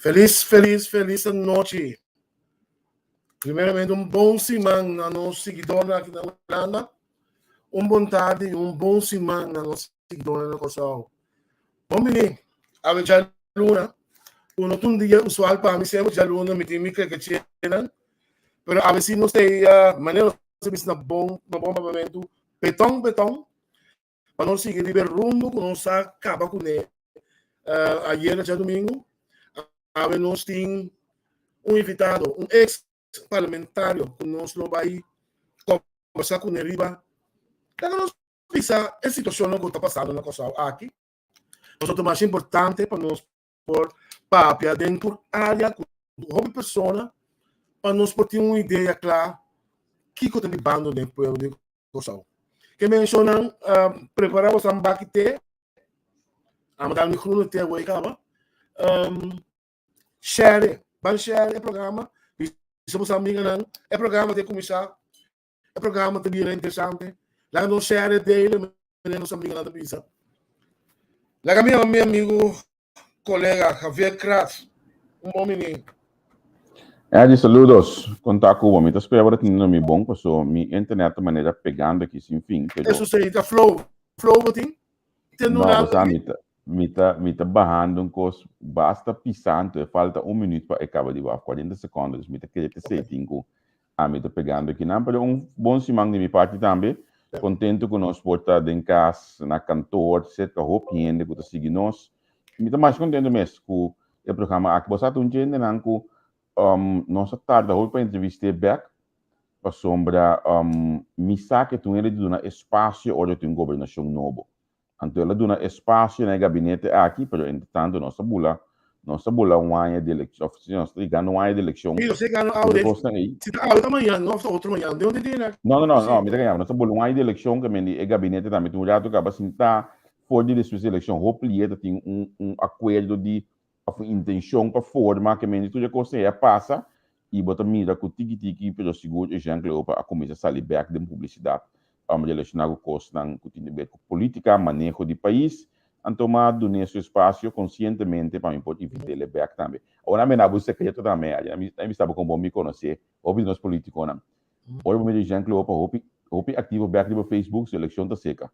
Felis, felis, felis anochi. Primeramente un bon siman na nos siguidornan aki na Hulanda. Un bon tardi i un bon siman na nos siguidornan na Kòrsou. Bon bini awe djaluna, ku no ta un dia usual pa mi, semper djaluna mi tin mi krekechienan, pero awe si nos ta manera nos ta bisa na bon na bon papamentu, beton beton, pa nos sigui riba e rumbo ku nos a kaba kuné ayera djadumingu. Awe nos tin un invitado, un ex parlamentario ku nos lo bai kombersá kuné riba laga nos bisa e situashonnan ku ta pasando na Kòrsou aki. Pasobra ta masha importante pa nos por papia den tur área ku hopi persona pa nos por tin un idea kla kiko ta bibando den pueblo di Kòrsou. Ke menshonan prepará boso baki te, amo dal mi groene te awor kaba. Share, ban share e programa, bisa boso amiganan, e programa ta kuminsá, e programa ta bira interesante. Laga nos share daily, manera nos amiganan ta bisa. Laga mi yama mi amigu, kolega Javier Kratz, un bon bini. Eddie, saludos. Konta ku bo. Mi ta spera bo ta teniendo mi bon, paso mi internet ta manera pegando aki sin fin, pero. Eso sí, ta flow. Flow bo tin? No, bo sa mi ta mi ta mi ta bahando un kos basta pisante, e falta un minuut pa e kaba di waf, 40 sekondo, dus mi ta kere p'esei tin ku ami ta pegando akinan, pero un bon siman di mi parti tambe, kontento ku nos por ta den kas, na kantor, serka hopi hende ku ta sigui nos, mi ta masha kontento mes ku e programa aki, bo sa ta un dje hendenan ku nos a tarda hopi pa entrevist'é bèk, pasobra mi sa ku e tin hende di duna espasio ora tin un gobernashon nobo. Anto el a duna espasio na e gabinete aki, pero entretanto nos ta bula, nos ta bula un aña di elekshon, òf si nos ta yegando un aña di elekshon, Sí, nos ta yegando tur e kosnan ei. Si ta awe ta mañan òf ta otro mañan, den un dia. No, no, no, no, mi ta gaña, nos ta bula un aña di elekshon, ke men di e gabinete tambe tin un rato kaba sintá for di despues di elekshon, hopi lier ta tin un un akuerdo di òf un intenshon pa forma ke men di tur e kosnan ei a pasa i bo ta mira ku tiki tiki pero sigur Eugène Cleopa a kuminsá sali bèk den publisidat relashoná ku kosnan ku tin di ber ku polítika, maneho di pais. Anto m'a dun'é su espasio konsientemente pa mi por invit'é bèk tambe. Awor nan a mira bo sekreto tambe, a mi bisa bo kon bon mi konosé hopi di nos polítikonan. Ora bo mira Eugène Cleopa hopi hopi aktivo bèk riba Facebook, su elekshon ta seka.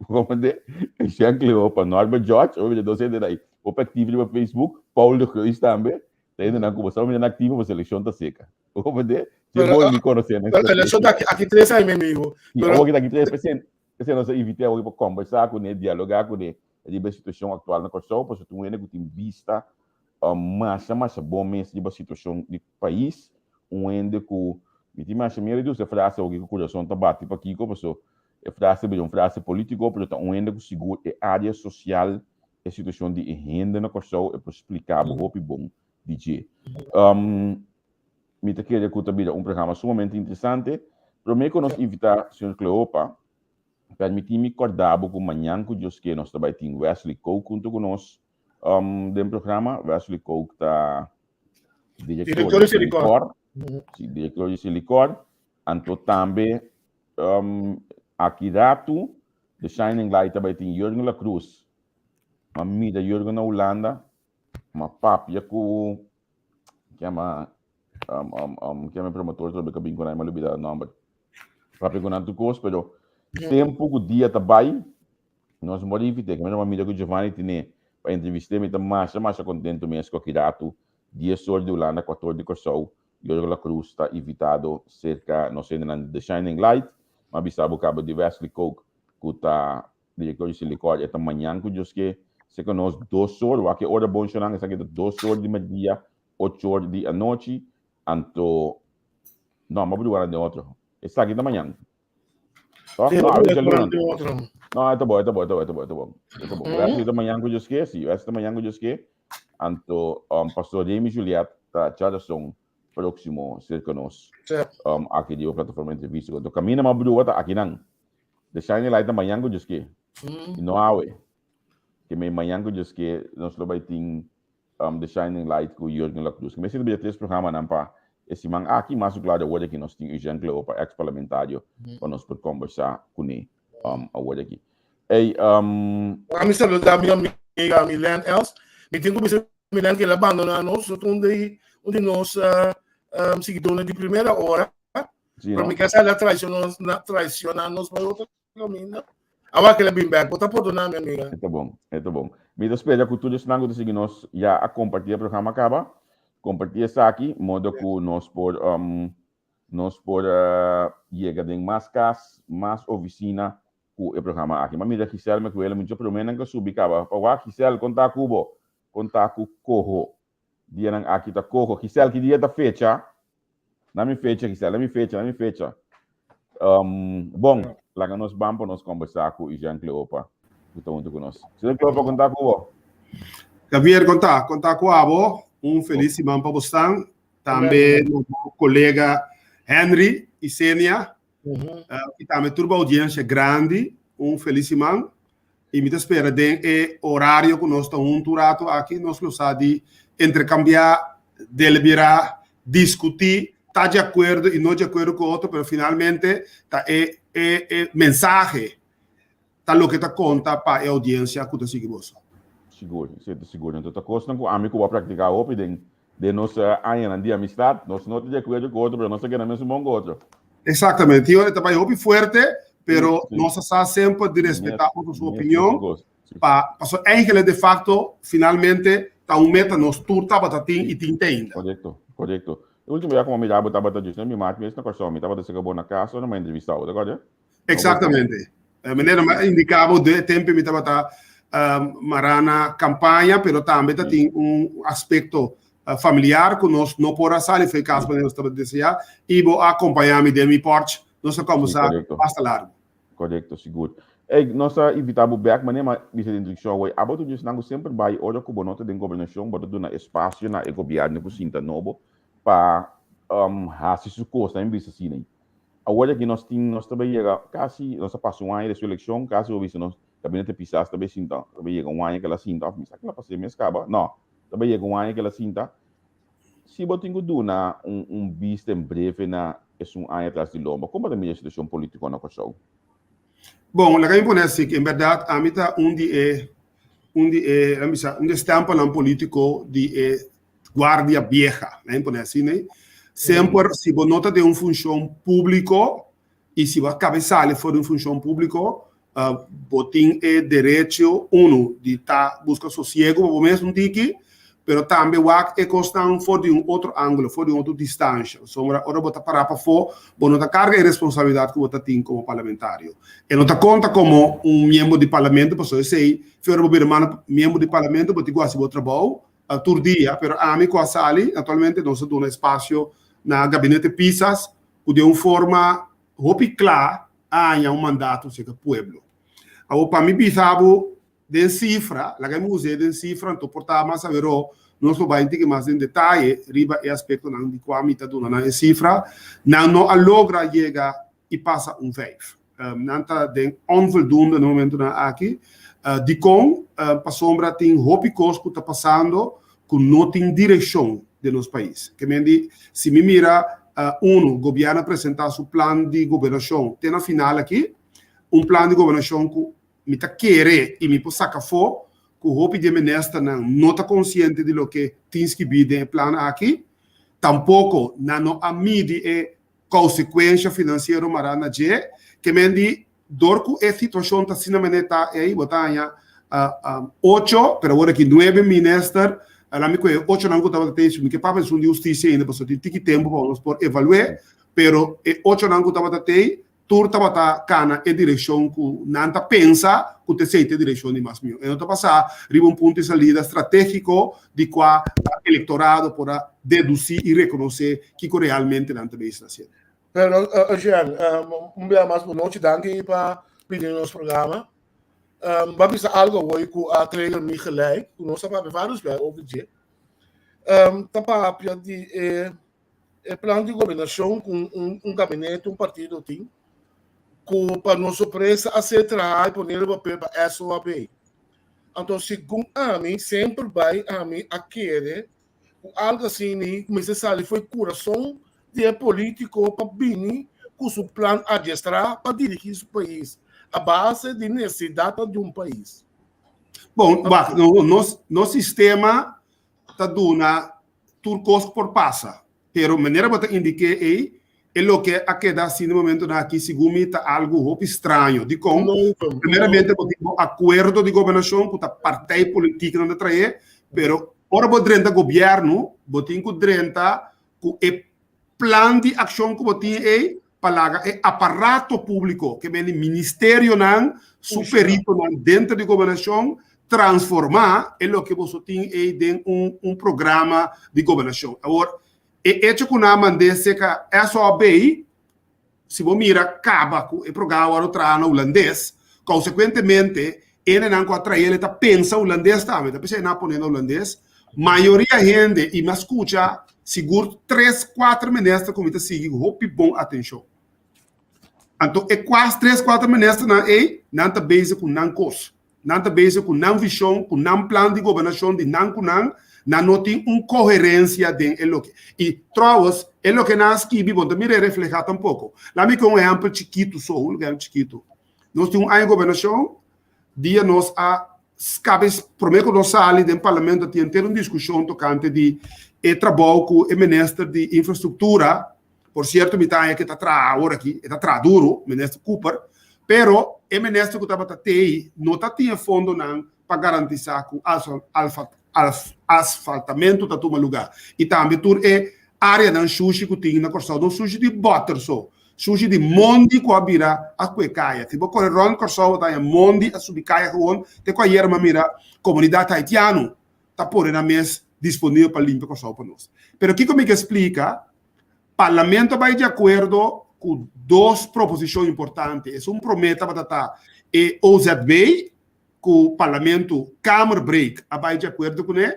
Comprende? Jean Cleopa, Norbert George, oye, dos hende ahí. Hopi activo riba Facebook, Paul de Geus tambe. Ta hende nan ku bo sa nan activo, bo selección ta seca. Comprende? Si Pero, bo mi conoce nan. Pero elección ta aki, aki tres aña, mi amigo. Sí, Pero, awor aki tres, p'esei, p'esei nos a invité awor pa conversá kuné, dialogá kuné riba e situacion actual na Kòrsou, pasobra tin un hende ku tin bista masha masha bon mes riba situacion di pais, un hende ku mi tin masha miedu di usa e frase awor ku kurason ta bati pakiko, pasobra E frase bira un frase politico, pero ta un hende cu sigur e area social, e situacion di e hende na Corsou, e por splica bo hopi bon di dje. Mi ta kere cu ta bira un programa sumamente interesante. Prome cu nos invita señor Cleopa, permiti mi corda bo cu mañan cu Dios ke nos ta bay tin Wesley Kook hunto cu nos den programa. Wesley Kook ta director di Selikor. Si, director di Selikor. Anto tambe Aki ratu The Shining Light ta bai tin Jurgen La Cruz. Ma mira Jurgen na Hulanda, ma papia ku kema kema e promotor trobe ka bin ku nan, ma lubida nomber. Papia ku nan tur kos, pero tempu ku dia ta bai, nos no por invit'é. Kema ma mira ku Giovanni tine pa entrevist'é, mi ta masha masha kontentu mes ku aki ratu dies or di Hulanda, kuater or di Kòrsou, Jorge La Cruz ta invitado serka nos hendenan di The Shining Light. M'a bisa bo kaba di Wesley Kook ku ta direktor di Selikor e ta mañan ku Dios ke serka nos dos or. Wak e ora bon shonnan esaki ta dos or di merdia, ocho or di anochi. Anto no, m'a brua nan den otro. Esaki ta mañan. Toch? Sí, No, m'a awe brua djaluna. nan den otro. No, e ta bon, e ta bon, e ta bon, e ta bon, e ta bon. E ta bon. Wesley ta mañan ku Dios ke, si, Wesley ta mañan ku Dios ke. Anto Pastor Remy Juliet ta djarason proximo cerca nos aki di plataforma entrevista. Anto camina ma brua ta aki nan. The Shining Light ta mañan cu Dios ke. Y no awe. Ke me mañan cu Dios ke nos lo bay tin The Shining Light cu Jurgen La Cruz. Ke me sinti tres programa nan pa e siman aki. Mas cu claro awor aki nos tin Eugène Cleopa ex parlamentario pa nos por conversa cune. Awor aki. Ey, Ami saluda mi amiga Milen Els. Mi tin cu bisa. Milan que el a bandoná nos, un di, un di nos uh, um, seguidores di primera hora. Sí, Pero no? mi casa la traicionó, na, traicioná nos pa otro camino. Awa que la bin back, bota pordoná mi amiga. Eta bom, eta bom. Mi ta spera ku tur esnan ku ta sigui nos ya a kompartí e programa kaba. Kompartí esaki, modo ku nos por um, nos por uh, yega den mas kas, mas ofisina ku e programa aki. Ma mira Giselle me kuele mucho promé nan ka subi kaba. Pa wak Giselle, konta ku bo. Konta ku koho. Dianan aki ta koho. Giselle, ki dia ta fecha? Na mi fecha, Giselle, na mi fecha, na mi fecha. Um, bon, laga nos ban pa nos kombersá ku Jean Cleopa, ku ta huntu ku nos. Señor Cleopa, konta ku bo. Javier, konta, konta ku abo. Un felis siman pa bosnan. Tambe nos kolega Henry i Senia. I tambe tur bo audiencia grandi. Un felis siman. I mi ta spera den e orario ku nos ta huntu un ratu aki, nos lo sa di interkambiá, deliberá, diskutí, ta di akuerdo i no di akuerdo ku otro, pero finalmente ta e e e mensahe ta loke ta konta pa e oudiensia ku ta sigui boso. Sigur, si ta sigur. Anto ta kosnan ku ami ku bo a praktiká hopi den den nos añanan di amistad. Nos no ta di akuerdo ku otro, pero nos ta keda mesun bon ku otro. Exactamente. Tio, e ta bai hopi fuerte, pero nos a sa semper di respetá otro su opinion. Pa, paso eigenlijk de facto, finalmente, ta un meta nos tur tabata tin i tin te ainda. Correcto, correcto. E ultimo bia ku mi a mira bo tabata djis na mi mart mes na Kòrsou. Mi tabata seka bo na kas ora mi a entrevistá bo, ta kòrda? Exactamente. Meneer, mi a indica bo de tempo mi tabata mará na campaña, pero tambe ta tin un aspecto familiar cu nos no por a sali for e cas manera nos tabata desea y bo a acompaña mi den mi porch, nos a combersa basta largo. Correcto, sigur. Ey, nos a invita bo bek, manera mi a bisa den introduccion awor, abo ta un esnan cu semper bay ora cu bo no ta den gobernacion, bo ta duna espacio na e gobierno cu sinta nobo pa haci su cosnan, mi bisa asina. Awor aki nos tin, nos ta bay yega casi, nos a pasa un aña de su eleccion, casi bo bisa nos gabinete Pisas ta bay sinta, ta bay yega un aña ke el a sinta, of mi sa ke el a pasa e mes caba, no, ta bay yega un aña ke el a sinta. Si bo tin cu duna un un bista en breve na esun aña tras di lomba, con bo ta mira e situacion politico na Corsou? Bon, laga mi pone asi, en berdad ami ta un di e, un di e, laga mi bisa, un di e stempelnan politico di e guardia vieja, laga mi pone asina ei. Semper si bo no ta den un funcion publico y si bo a caba di sali for di un funcion publico, bo tin e derecho, uno, di ta busca sosiego pa bo mes un tiki, pero tambe wak e cosnan for di un otro angulo, for di un otro distancia. Pasobra ora bo ta para pafó, bo no ta carga e responsabilidad cu bo ta tin como parlamentario. E no ta conta como un miembro di parlamento, pasobra esey, fi ora bo bira miembro di parlamento, bo tin cu haci bo trabou tur dia, pero ami cu a sali, naturalmente nos a duna espacio na Gabinete Pisas cu den un forma hopi cla a haña un mandato cerca pueblo. Awor pa mi bisa bo den cifra, laga mi us'e den cifra anto por ta mas averó nos lo bay un tiki mas den detaye riba e aspectonan di cua mi ta duna nan e cifra, nan no a logra yega y pasa un vijf. Nan ta den onvoldoende na momentonan aki. Dikon? Pasobra tin hopi kos ku ta pasando ku no tin direkshon den nos pais. Ke men di, si mi mira unu, gobièrnu a presentá su plan di gobernashon te na final aki, un plan di gobernashon ku mi ta kere i mi por saka afó ku hopi di e ministernan no ta konsiente di loke tin skibí den e plan aki. Tampoko nan no a midi e konsekuensha finansiero mará na dje, ke men di dor ku e situashon ta asina manera ta ei, bo ta haña ocho, pero awor aki nuebe minister, la mi ku e ochonan ku tabata tei, mi ke papia esun di hustisia ainda pasobra tin tiki tempu pa nos por evalu'é, pero e ochonan ku tabata tei Tur tabata kana e direkshon ku nan ta pensa ku ta esei ta e direkshon di mas mihó. E no ta pasá riba un punto di salida stratégiko di kua elektorado por a dedusí i rekonosé kiko realmente nan ta bezig ta hasiendo. Pero, Jean, un bia mas bo nochi. Danki pa bini na nos programa. Bo a bisa algo awor ku a trigger mi gelijk, ku nos a papia vários bia over dje. Ta papia di e E plan di gobernashon ku un gabinete, un partido tin, ku pa nos sorpresa a ser traha i pone riba papel pa SOAB. Anto segun ami, semper bai ami a kere ku algu asini mester sali for e kurason di e politiko pa bini ku su plan adiestrá pa dirigí su pais a base di nesesidatnan di un pais. Bon, wak, nos sistema. ta duna tur kos por pasa, pero manera bo ta indiké ei, e loke a keda asina e momentonan aki segun mi ta algu hopi straño. Dikon? Primeramente bo tin bo akuerdo di gobernashon ku ta partij politiknan ta trae, pero ora bo drenta gobièrnu bo tin ku drenta ku e plan di akshon ku bo tin ei pa laga e aparato públiko, ke men di ministerionan, su peritonan denter di gobernashon transformá e loke boso tin ei den un un programa di gobernashon. Awor, e echo ku nan a mand'é serka SOB, si bo mira kaba ku e programa wòrdu traha na hulandes, konsekuentemente hendenan ku a trael e ta pensa hulandes tambe, ta p'esei nan a pone na hulandes. Mayoria hende, i mi a skucha sigur tres, kuater minister ku mi ta sigui ku hopi bon atenshon. Anto e kuas tres, kuater ministernan ei, nan ta bezig ku nan kos. Nan ta bezig ku nan vishon, ku nan plan di gobernashon di nan ku nan. Nan no tin un koherensia den e loke. I trouwens, e loke nan a skibi bo no ta mira e reflehá tampoko. Laat mi ku un ehèmpel chikitu so, un ehèmpel chikitu. Nos tin un aña gobernashon, dia nos a skabe promé ku nos sali den parlamento tin henter un diskushon tokante di e trabou ku e minister di infrastruktura, por sierto mi ta haña ku e ta traha awor aki, e ta traha duru, minister Cooper, pero e minister ku tabata tei no ta tin e fondonan pa garantisá ku asfaltamentu ta tuma lugá i tambe tur e áreanan shushi ku tin na Kòrsou, no shushi di bòter so, shushi di mondi ku a bira a kue kaya. Si bo kore rònt Kòrsou bo ta haña mondi a subi kaya gewoon te ku ayer mi a mira komunidat haitiano ta pone nan mes disponibel pa limpia Kòrsou pa nos. Pero kiko mi ke splika, Parlamento a bai di akuerdo ku dos proposishon importante. Esun promé tabata ta e OZB, ku Parlamento Kamerbreed a bai di akuerdo kuné.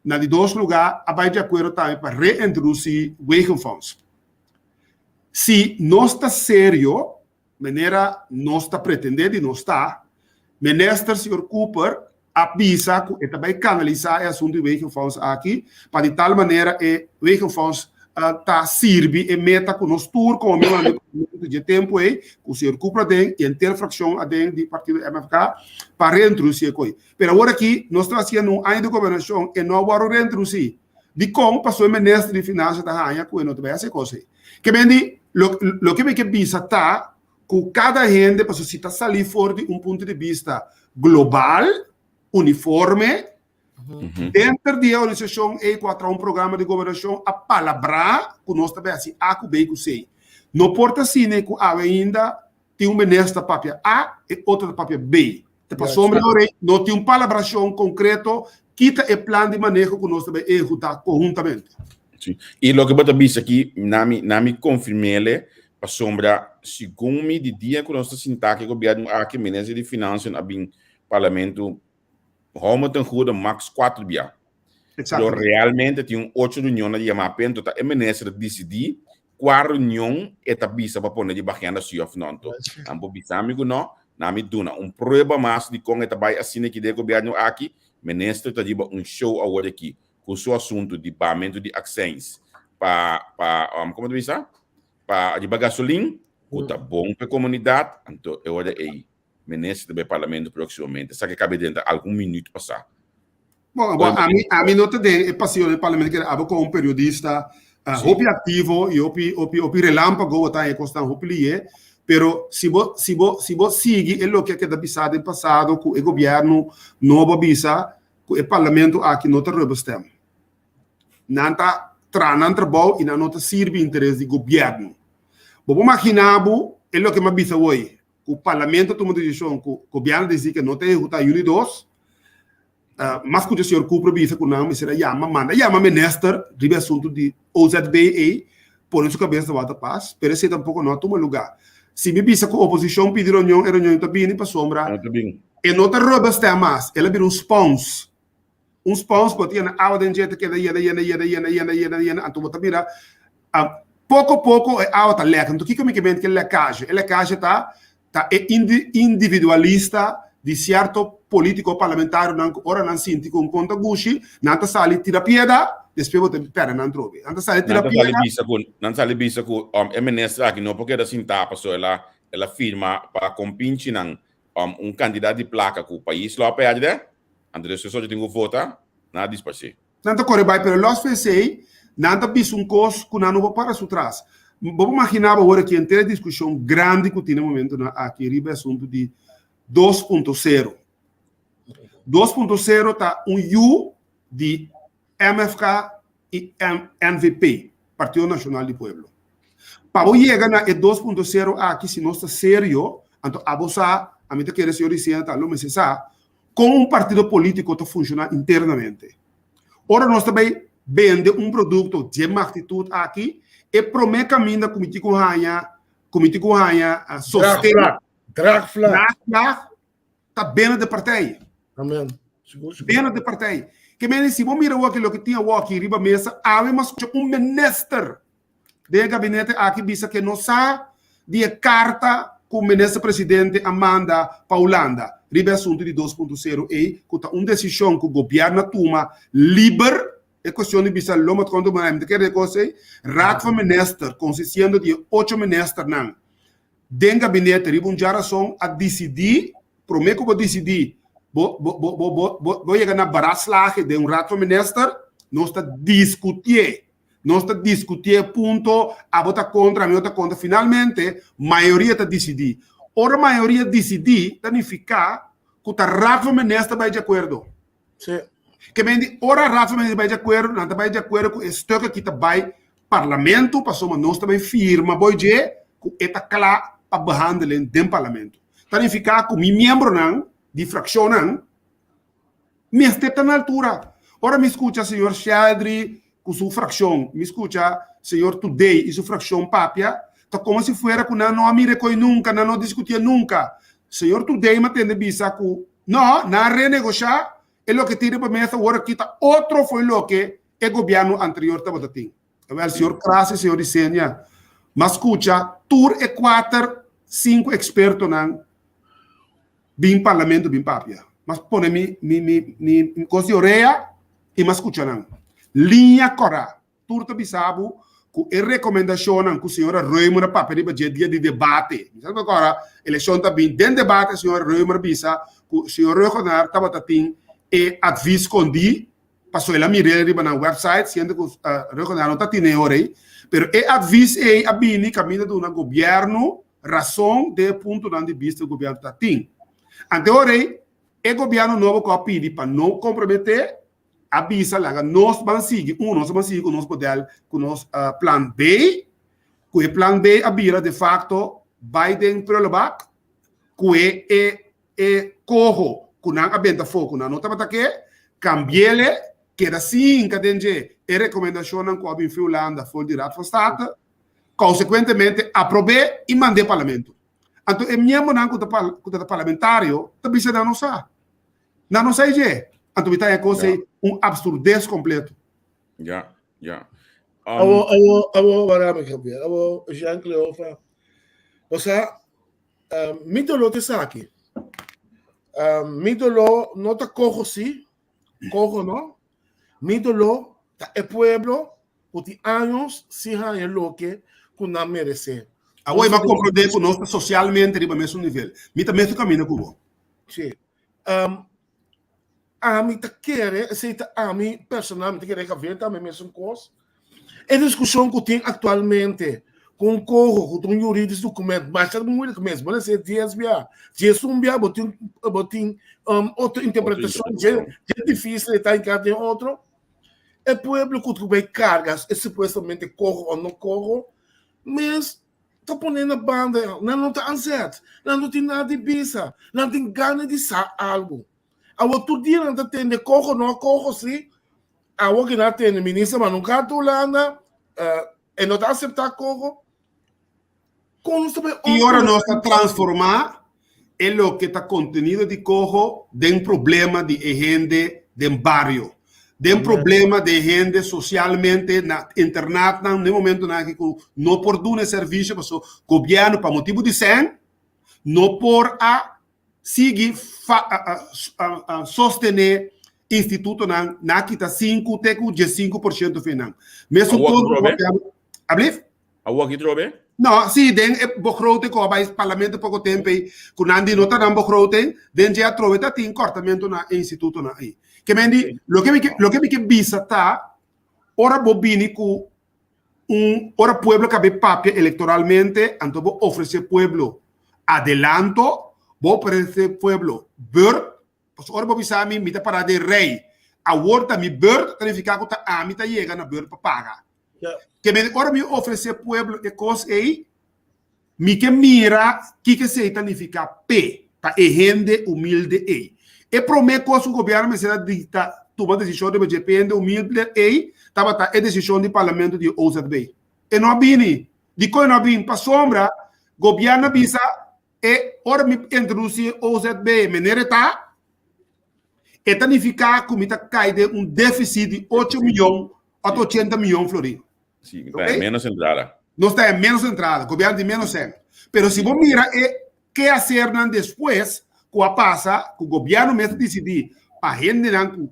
Na di dos lugá a bai di akuerdo tambe pa reintrodusí Wegenfonds. Si nos ta serio, manera nos ta pretendé di nos ta, Minister señor Cooper a bisa ku e ta bai kanalisá e asuntu di Wegenfonds aki pa di tal manera e Wegenfonds ta sirbi e meta ku nos tur komo miembronan di parlamento dje tempu ei, ku señor Cooper aden i henter frakshon aden di partido MFK pa reintrodusi e koi. Pero awor aki nos ta hasiendo un aña di gobernashon e no a wòrdu reintrodusi. Dikon? Pasobra e minister di finansa ta haña ku e no ta bai hasi e kos ei. Ke men di, loke mi ke bisa ta ku kada hende pasobra si ta sali for di un punto di bista global, uniforme, Denter di e organisashon ei ku a traha un programa di gobernashon a palabrá ku nos ta bai hasi A ku B ku C. No por ta asina ku awe ainda tin un minister ta papia A e otro ta papia B. Ta pasobra e ora ei no tin un palabrashon konkreto kita e plan di maneho ku nos ta bai ehekutá konhuntamente. Sí. I loke bo ta bisa aki, na mi, na mi konfirm'ele, pasobra segun mi di dia ku nos ta sintá ku e gobièrnu aki, minister di Finansianan a bin parlamento Hou me ten goede max cuatro bia. Pero realmente tin un ocho reunion na yama pento ta e minister decidi cua reunion e ta bisa pa pone riba agenda si of no. Anto nan por bisa mi cu no, nan mi duna un prueba mas di con e ta bay asina aki den e gobierno aki. Minister ta riba un show awor aki cu su asunto di bamento di accijns pa pa como ta bisa? Pa riba gasolin cu ta bon pa e comunidad anto e ora ey Minister ta bay parlamento próximamente. Esaki a cabe dentro algun minuut pasá. Bon, bon, ami, ami no ta den e paseo den parlamento, kere abo como un periodista uh, sí. hopi activo y hopi, hopi, hopi relámpago, bo ta e cosnan hopi lié, pero si bo, si bo, si bo sigui e loke a keda bisa den pasado ku e gobierno nobo a bisa ku e parlamento aki no ta rubberstamp. Nan ta traha nan trabou y nan no ta sirbi interes di gobierno. Bo por magina bo e loke mi a bisa hoy, ku parlamento a tuma desishon ku gobièrnu di Zika no ta ehekutá yüni dos, mas kucha señor Cooper bisa ku nan mester a yama, manda yama minister riba e asuntu di OZB ei, pone su kabes na wata pas, pero esei tampoko no a tuma lugá. Si mi bisa ku oposishon pidi reunion, e reunion ta bini pasobra e no ta rubber stamp mas, el a bira un spons. Un spons bo ta yena awa den dje ta keda yena yena yena yena yena yena yena anto bo ta mira poko poko e awa ta lek. Anto kiko mi ke menti ke lekaje? E lekaje ta ta e individualista di sierto politiko parlamentarionan ku ora nan sinti ku un kon ta gushi nan ta sali tira pieda despues bo ta perde nan trobe. Nan ta sali tira pieda. Nan ta sali bisa ku e minister aki no por keda sintá pasobra el a el a firma pa kompinchinan un kantidat di plaka ku pais lo a perde. Anto despues ocho tin ku vota, nan a disparsé. Nan ta kore bai, pero lòs for esei, nan ta bisa un kos ku nan no por para su tras. Bo por maginá bo awor aki henter e diskushon grandi ku tin na e momentunan aki riba e asuntu di 2.0. 2.0 ta un yu di MFK i NVP, Partido Nashonal di Pueblo. Pa bo yega na e 2.0 aki, si nos ta serio, anto abo sa, ami ta kere señor Ricena ta lo mester sa, Kon un partido polítiko ta funshoná internamente? Ora nos ta bai bende un produkto dje magnitut aki, e promé kaminda ku mi tin ku haña, ku mi tin ku haña sosten, Draagvlak. Draagvlak ta binnen de partij. Amen. Sigur, sigur. Binnen de partij. Ke mende si bo mira awor loke tin awor aki riba mesa, awe mas skucha un minister Den e gabinete aki bisa ke no sa di e karta ku Minister Presidente a manda pa Hulanda riba e asuntu di 2.0 ei ku ta un desishon ku gobièrnu a tuma liber. E kuestion di bisa lo mat konta mi ta kere e kos ei. Raad van Minister konsisiendo di e ocho ministernan den gabinete riba un djarason a disidí promé ku bo disidí bo bo bo bo bo bo yega na beraadslaging den un Raad van Minister nos ta diskutié. Nos ta diskutí e punto, abo ta kontra, ami no ta kontra. Finalmente, mayoria ta disidí. Ora mayoria disidí, ta nifiká ku ta Raad van Minister ta bai di akuerdo. Sí. Ke men di, ora Raad van Minister bai di akuerdo, nan ta bai di akuerdo ku e stuk aki ta bai Parlamento, pasobra nos ta bai firma boi dje ku e ta kla pa behandelen den Parlamento. Ta nifiká ku mi miembronan di frakshonnan Mester ta na altura. Ora mi skucha señor Sheldry ku su frakshon, mi skucha señor Today i su frakshon papia, ta komo si fuera ku nan no a mira e koi nunka, nan no a diskutié nunka. Señor Today mi a tende bisa ku no, nan a renegoshá e loke tin riba mesa awor aki ta otro fo'i loke e gobièrnu anterior tabata tin. Awèl, señor Kras i señor Isenia, mi a skucha tur e kuater, sinku ekspertonan Bin parlamento bin papia. Mas pone mi mi mi mi kos di orea i mas skucha nan. Liña kòrá. Tur ta bisa bo ku e rekomendashonnan ku señora Römer a papia riba dje dia di debate. Mi sa ku kòrá elekshon ta bin. Den debate señora Römer a bisa ku señor Rögenaar tabata tin e advis skondí pasobra el a mir'é riba nan website siendo ku Rögenaar no ta tine e ora ei. Pero e advis ei a bini kaminda duna gobièrnu Rason den e puntonan di bista ku gobièrnu ta tin. Ante ora ei, e gobièrnu nobo ku a pidi pa no komprometé, a bisa laga nos ban sigui, un, nos a ban sigui ku nos modèl, ku nos plan B, ku e plan B a bira de fakto bai den prullenbak, ku e e e koho ku nan a benta afó ku nan no tabata ke, kambi'ele, keda sin hinka den dje e rekomendashonnan ku a bin fi Hulanda for di Raad van State, Konsekuentemente aprob'é i mand'é parlamento. Anto e miembronan ku ta ku ta parlamentario ta bisa nan no sa. Nan no sa e dje. Anto mi ta haña kos ei un absurdes kompleto. Ja, ja. Awo, awo, awo, wara mi Javier. Awo, Jean Cleofa. Bo sa, mi doló ta esaki. Mi doló no ta koho sí, koho no. Mi doló ta e pueblo ku tin años sin haña loke ku nan meresé. Awor mi a komprondé ku nos ta sosialmente riba mesun nivel. Mi ta mesun kaminda ku bo. Sí. Ami ta kere, esei ta ami personal, mi ta kere Javier tambe mesun kos. E diskushon ku tin aktualmente ku un koho, ku ta un juridisch dokument, masha moeilijk mes, bo lesa e dies bia, djes un bia bo tin bo tin otro interpretashon, dje difísil e ta hinká den otro. E pueblo ku ta bai karga e supuestamente koho o no koho, mes ta pone na banda, nan no ta anzet, nan no tin nada di bisa, nan tin gana di sa algu. Awor tur dia nan ta tende koho no koho si, awor ki nan a tende minister Manuka ta Hulanda, e no ta asepta koho. Kon nos ta bai I ora nos ta transformá e loke ta kontenido di koho den problema di e hende den bario, den problema di e hende sosialmente na internatnan den momentonan aki ku no por duna e servisio pasobra gobièrnu pa motibu di sèn no por a sigui sostené institutonan nan a kita sinku te ku 15% fin nan. Mesun Awor kos ku gobièrnu, ablief? Awor ki trobe? No, sí, den e begroting ku a bai parlamento poko tempu ei, ku nan di no ta nan begroting, den dje atrobe ta tin kòrtamentu na e institutonan ei. Ke men di, loke mi ke, loke mi ke bisa ta, ora bo bini ku un, ora pueblo kabe papia elektoralmente, anto bo ofresé pueblo adelanto, bo ofresé pueblo beurt, Pasobra ora bo bisa mi, mi ta pará den rei, awor ta mi beurt, ta nifiká ku ta ami ta yega na beurt pa paga. Ke men ora mi ofresé pueblo e kos ei, mi ke mira kiko esei ta nifiká p'e, pa e hende humilde ei. E promé kos ku gobièrnu mester a dikta tuma desishon riba dje p'e hende humilde ei tabata e desishon di parlamento di e OZB. E no a bini. Dikon e no a bini? Pasobra gobièrnu a bisa E ora mi introduci e OZB manera e ta, e ta nifica cu mi ta cay den un deficit di ocho miyon ot ochenta miyon florin. Sí, mi ta menos entrada. Nos ta menos entrada, gobierno tin menos cen. Pero si bo mira e kehacernan despues cu a pasa, cu gobierno mes ta dicidi pa hendenan cu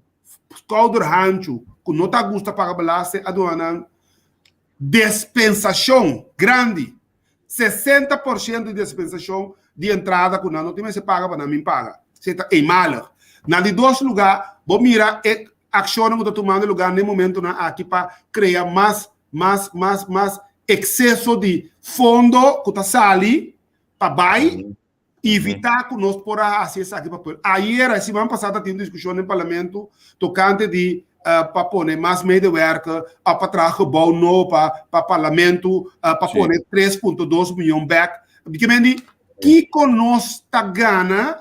schouder hanchu, cu no ta gusta paga belasting, a duna nan despensacion grandi. 60% di dispensashon di entrada ku nan no tin mester paga pa nan bin paga. Esei ta eenmalig. Na di dos lugá, bo mira e akshonnan ku ta tumando lugá na e momentunan aki pa krea mas, mas, mas, mas ekseso di fondo ku ta sali pa bai Evitá ku nos por a hasi esaki pa pueblo. Ayera, e siman pasá ta tin un diskushon den parlamento tokante di pa pone mas medewerker òf pa traha gebou nobo pa pa parlamento, pa pone 3.2 miyon bèk. Ke men di, kiko nos ta gana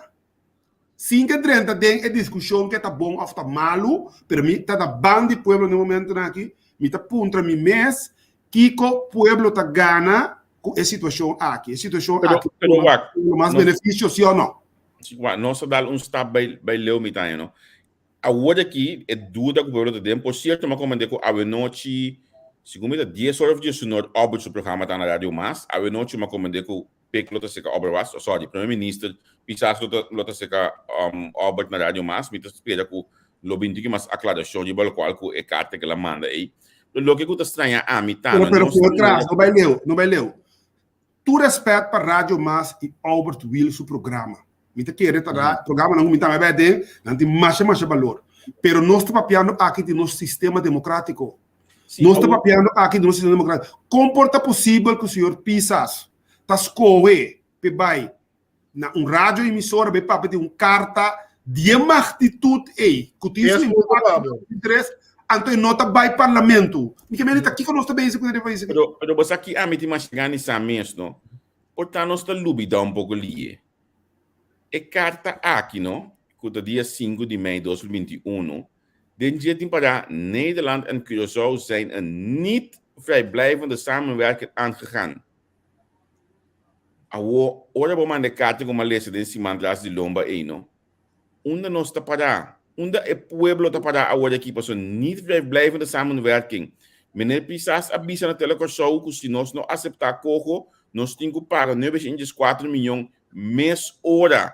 sin ke drenta den e diskushon ke ta bon òf ta malu, pero mi ta na ban di pueblo den e momentonan aki, mi ta puntra mi mes Kiko pueblo ta gana ku e situashon aki? E situashon Pero, aki pero tuma wak, pueblo mas nos, benefisio, sí o no? sí, wak, nos a dal un stap bai, bai leu mi taña, no? Awor aki, e duda ku pueblo ta den, por sierto, mi a komprendé ku awenochi, segun mi ta 10 ora of 19 Albert su programa ta na Radio Mas, awenochi mi a komprendé ku Pik lo ta seka Albert was, sorry, Prome Minister Pisas lo ta, lo ta seka um, Albert na Radio Mas, mi ta spera ku lo bin tiki mas aklarashon riba lokual ku e karta ku el a manda ei. Pero loke ku ta straña ami ta, Pero, na pero nos por ta tras, no bai leu, no bai leu. Tur respet pa Radio Mas i Albert Wiel su programa. Mi ta kere ta ra, programanan ku mi tambe bai aden, nan tin masha masha balor. Pero nos ta papiando aki di nos sistema demokratiko. Sí, Nos ta awor, papiando aki di nos sistema demokratiko. Kon por ta posibel ku señor Pisas ta skohe p'e bai na un radio emisora bai papia di un karta di e magnitut ei ku tin su impakto interes, anto e no ta bai parlamento. Mi ke mende ta kiko nos ta bezig ku den e pais aki? Pero, pero bo sa ki ami tin mas gana di sa mes, no? Por ta nos ta lubida un poko liye. E karta aki, no, ku ta dia sinku di mei 2021, den dje tin pará Nederland en Curaçao zijn een niet vrijblijvende samenwerking aangegaan. Awor, ora bo manda e karta ku mi a lesa den siman tras di lomba ei, no, unda nos ta pará? Unda e pueblo ta pará awor aki? Pasobra niet vrijblijvende samenwerking. Meneer Pisas a bisa na Tele Kòrsou ku si nos no aseptá Coho, nos tin ku paga nuebe shen dieskuater miyon mes ora.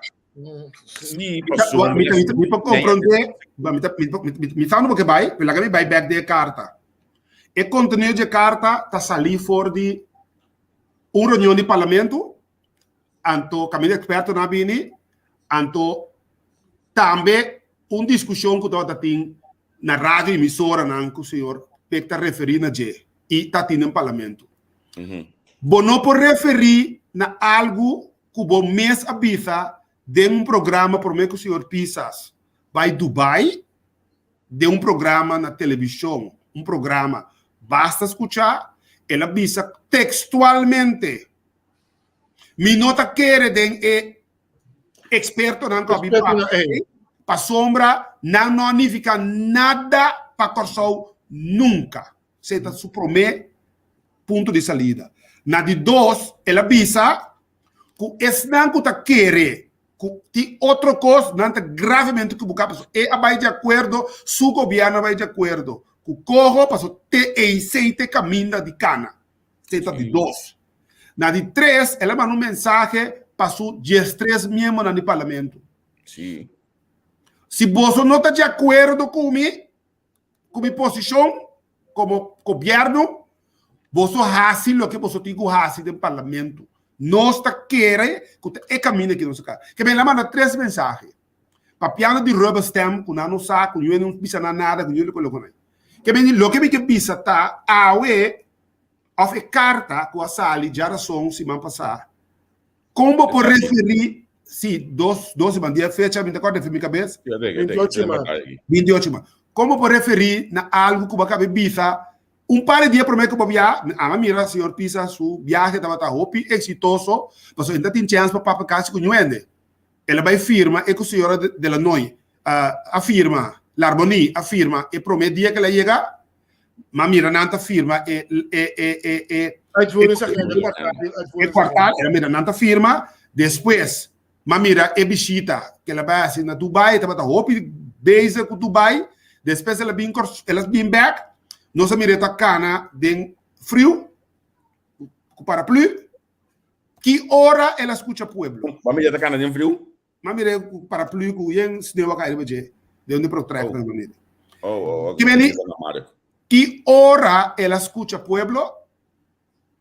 Sí, pasobra Mi ta, mi ta, mi por komprondé, mi ta, mi, mi, mi sa unda bo ke bai, pero laga mi bai bèk den e karta. E kontenido dje karta ta salí for di un reunion di parlamento, anto kaminda ekspertonan a bini, anto tambe un diskushon ku tabata tin na radio emisoranan ku señor Pek ta referí na dje i ta tin den parlamento. Bo no por referí na algu ku bo mes a bisa den un programa promé ku señor Pisas bai Dubai, den un programa na televishon, un programa basta skuchá, el a bisa tekstualmente, Mi no ta kere den e ekspertonan ku a bin papia ei, pasobra nan no a nifiká nada pa Kòrsou nunka. Esei ta su promé punto di salida. Na di dos, el a bisa ku esnan ku ta kere ku tin otro kos, nan ta gravemente ekiboká pasobra e a bai di akuerdo, su gobièrnu a bai di akuerdo ku Coho pasobra te ei te kaminda di kana. Esei ta di dos. Na di tres, el a manda un mensahe pa su diestres miembronan di parlamento. Sí. Si boso no ta di akuerdo ku mi, ku mi posishon komo gobièrnu, Boso hasi loke boso tin ku hasi den parlamento. Nos ta kere ku ta e kaminda ki nos a kara. Ke men a manda tres mensahe. Papiando di rubber stamp ku nan no sa, ku niun no bisa nan nada, ku niun no kolo ku nan. Ke men loke mi ke bisa ta awe òf e karta ku a sali djarason siman pasá, kon bo por referí, si, dos dos siman, dia fecha mi ta kòrda den mi kabes. 28 maart. 28 maart. Kon bo por referí na algu ku bo a kaba di bisa Un par di dia promé ku bo bia, mi ama mira señor Pisa su biahe tabata hopi eksitoso, pasobra e ta tin chèns pa papia kasi ku ñuende. El a bai firma e ku señora De la Noy a firma, Larmonie a firma e promé dia ku el a yega, m'a mira nan ta firma e e e e e e kwartal, el a mira nan ta firma, despues M'a mira e bishita ku el a bai hasi na Dubai, e tabata hopi bezig ku Dubai. Despues el a bin Kòrsou, el a bin bèk, nos a mir'é ta kana den friu ku paraplü. Ki ora el a skucha pueblo? Bo a mir'é ta kana den friu? M'a mir'é ku paraplü ku yen sneu a kai riba dje, den un di protrèknan m'a mir'é. Oh, oh, Ki meni, ki ora el a skucha pueblo?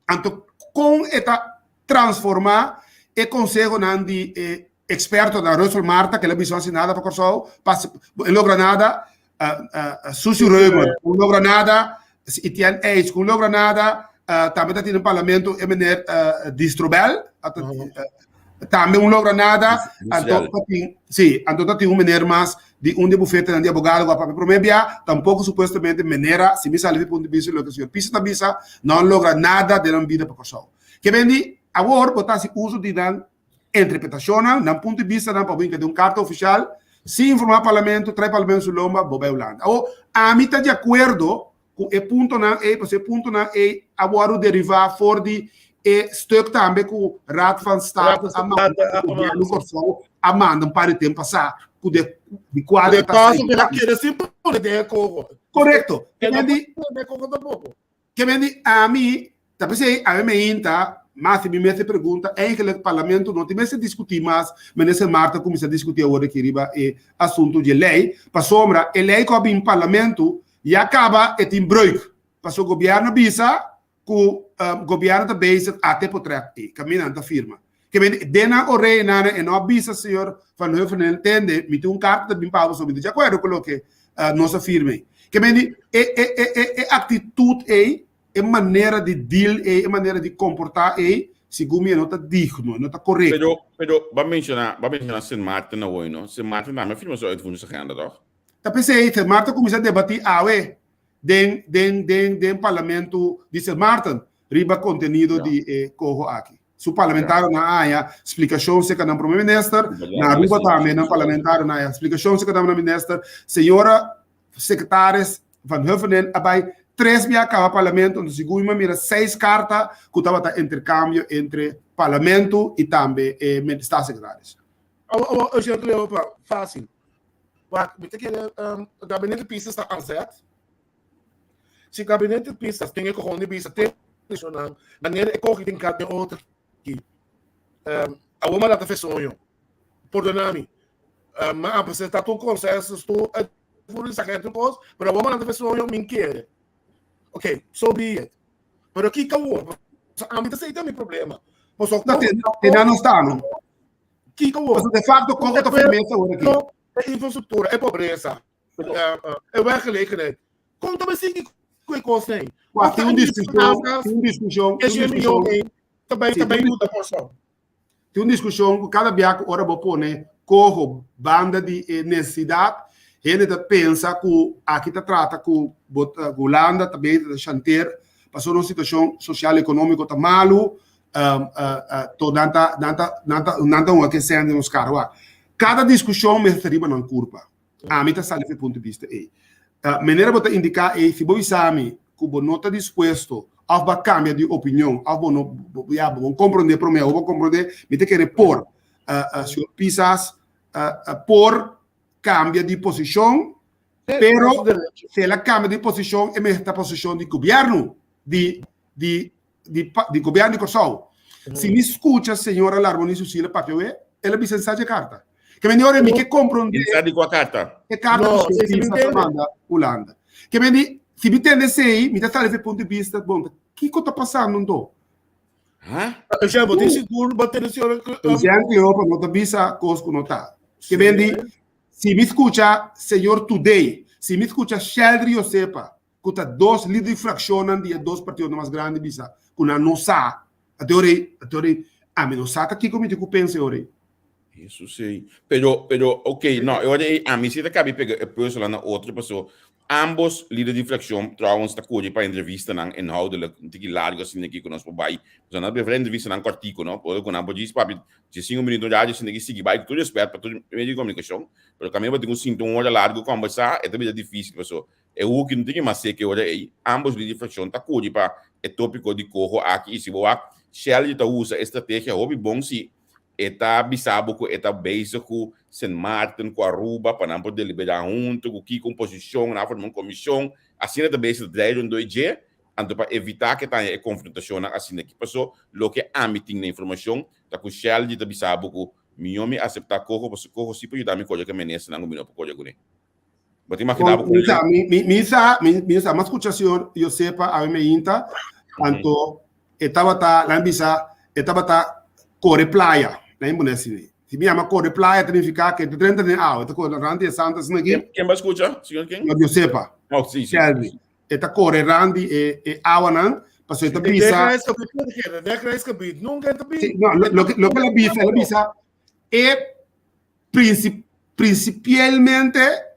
Anto kon e ta transformá e konsehonan di e ekspertonan Russel Marta, ku el a bisa no hasi nada pa Kòrsou, pa e logra nada, Susie Reumer ku no logra nada, Etienne Eijs ku no logra nada, tambe ta tin den parlamento e meneer Distrobel, Tambe un logra nada, anto ta tin, sí, anto ta tin un meneer mas di un di e bufetenan di abogado ku a papia promé bia, tampoko supuestamente menera, si mi sali di punto di bista di loke señor Pisa ta bisa, no a logra nada den nan bida pa Kòrsou. Ke ben di, awor bo ta hasi uso di nan interpretashonnan, nan punto di bistanan pa bo hinka den un karta ofishal, sin informá parlamento, trae parlamento su lomba, bo bai Hulanda. Awor, ami ta di akuerdo Ku e puntonan ei, pasobra e puntonan ei a wòrdu derivá for di e stuk tambe ku Raad van State a manda ku gobièrnu Kòrsou a manda un par di tempu pasá ku de di kual e ta sai. Korekto. Ke men di, ke men di ami ta p'esei ami meinta mas mi mester pregunta eigenlijk parlamento no tin mester diskutí mas minister Martha kuminsá diskutí awor aki riba e asuntu dje lei pasobra e lei ku a bin parlamento Ya caba e tin breuk. Paso gobierno bisa cu gobierno ta bezig ate potrek ey. Caminda nan ta firma. Ke men den nan oreye nana e no a bisa señor Van Huffelen tende mi tin un carta ta bin pa bo so mi ta di acuerdo cu loke nos a firma ey. Ke men di e e e e actitud ey, e manera di deal ey, e manera di comporta ey segun mi e no ta digno, e no ta corecto. Pero pero bo a menciona bo a menciona Sint Maarten awoy no. Sint Maarten tambe a firma su uitvoeringsagenda toch? Ta p'esei Sint Maarten kuminsá debatí awe den den den den parlamento di Sint Maarten riba kontenido di e koho aki. Su parlamentarionan a haña splikashon serka nan prome minister, na Aruba tambe nan parlamentarionan a haña splikashon serka nan minister. Señora sekretaris Van Huffelen a bai tres bia kaba parlamento, anto segun mi a mira seis karta ku tabata interkambio entre parlamento i tambe e staatssecretaris. Awo awo Eugène Cleopa, fásil. Wak, mi ta kere um, gabinete Pisas ta aanzet. Si gabinete Pisas tin e cojon di bisa te nan, manera e coge den kat den otro ki. Um, awo ma lata fe soño. Pordona mi. Um, ma a presenta tu consensus, tu uitvoeringsagent, tu cos, pero awo ma lata fe soño, min kere. Ok, so be it. Pero kiko awor? Ami ta sei ta mi problema. Paso, No, te, te nan no sta, no? Kiko awor? Pasobra de facto Congo ta firmeza awor aki. E infrastructura, e pobreza, e werkgelegenheid. Kon ta bay sigui ku e kos ei? Wa, tin un discusion, tin un discusion, tin un discusion. Ta bay, ta bay yuda Kòrsou. Tin un discusion ku kada bia ku ora bo pone koho banda di e nesesidat, hende ta pensa ku aki ta trata ku bo ta Hulanda ta bay ta shanteer pasobra nos situacion social economico ta malu, to nan ta nan ta nan ta nan ta hunga ke sèn den nos kara. Wak, kada diskushon mester ta riba nan kurpa. Ami ta sali for e punto di bista ei. Manera bo ta indiká ei, si bo bisa mi ku bo no ta dispuesto òf bo a kambia di opinion òf bo no ya bo komprondé promé òf bo komprondé, mi ta kere por señor Pisas por kambia di posishon, pero si el a kambia di posishon e mester ta posishon di gobièrnu di di di di gobièrnu di Kòrsou. Si mi skucha señora Larmonie Susila papia awe, el a bisa ensa dje karta. Ke men di ora mi ke komprondé Ensa di kua karta? e karta No, ku si mi Pisas a tende. manda Hulanda. Ke men di, si mi tende esei, mi ta sali for e punto di bista, bon. Kiko ta pasando anto? Ha? Eugène, bo tin sigur bo tene señora Eugène Cleopa no ta bisa kos ku no ta. Ke ben di, si mi skucha señor Today, si mi skucha Sheldry Josepa, ku ta dos lider di frakshonnan di e dos partidonan mas grandi bisa ku nan no sa, ate ora ei, ate ora ei, ami no sa ta kiko mi tin ku pensa e ora ei. Hesus ei. Pero, pero, ok, no, e ora ei ami si ta kabi pega e puzzelnan na otro paso ambos lider di frakshon trouwens ta kuri pa entrevistanan inhoudelijk un tiki largo asina aki ku nos por bai. Pasobra nan ta preferá entrevistanan kòrtiku, no? Por ku nan por djis papia diesinku minuto un rato asina aki sigui bai ku tur respèt pa tur medio di komunikashon, pero kaminda bo tin ku sinta un ora largo kòmbersá e ta bira difísil paso E hoki no tin ke mas seke ora ei. Ambos lider di frakshon ta kuri pa e topiko di koho aki i si bo wak Shelly ta usa e strategia hopi bon si e ta bisa bo ku e ta bezig ku Sint Maarten ku Aruba pa nan por deliberá huntu ku kiko un posishon nan a forma un komishon asina ta bezig ta drei rondó e dje anto pa evitá ke ta haña e konfrontashonnan asina aki paso loke ami tin na informashon ta ku Shelly ta bisa bo ku mihó mi aseptá koho paso koho si por yuda mi kore ku e menesanan ku mi no por kore kuné. Bo ta imaginá bo Mi sa, mi, mi, mi sa, mi, mi sa, mas escucha señor Josepa awe me inta, anto e tabata, la bisa, e tabata corre playa, la impone así. Si mi llama corre playa, significa que te drenta den awa, te corre randi e santa asina aquí. Ken, ken ba escucha, señor ken? Señor Josepa. Oh, sí, sí. Shelby. E ta corre randi e, e awanan, paso e ta bisa. De krijgsgebied, nunca e ta Sí, no, lo, lo, lo que la bisa, la bisa, e Principialmente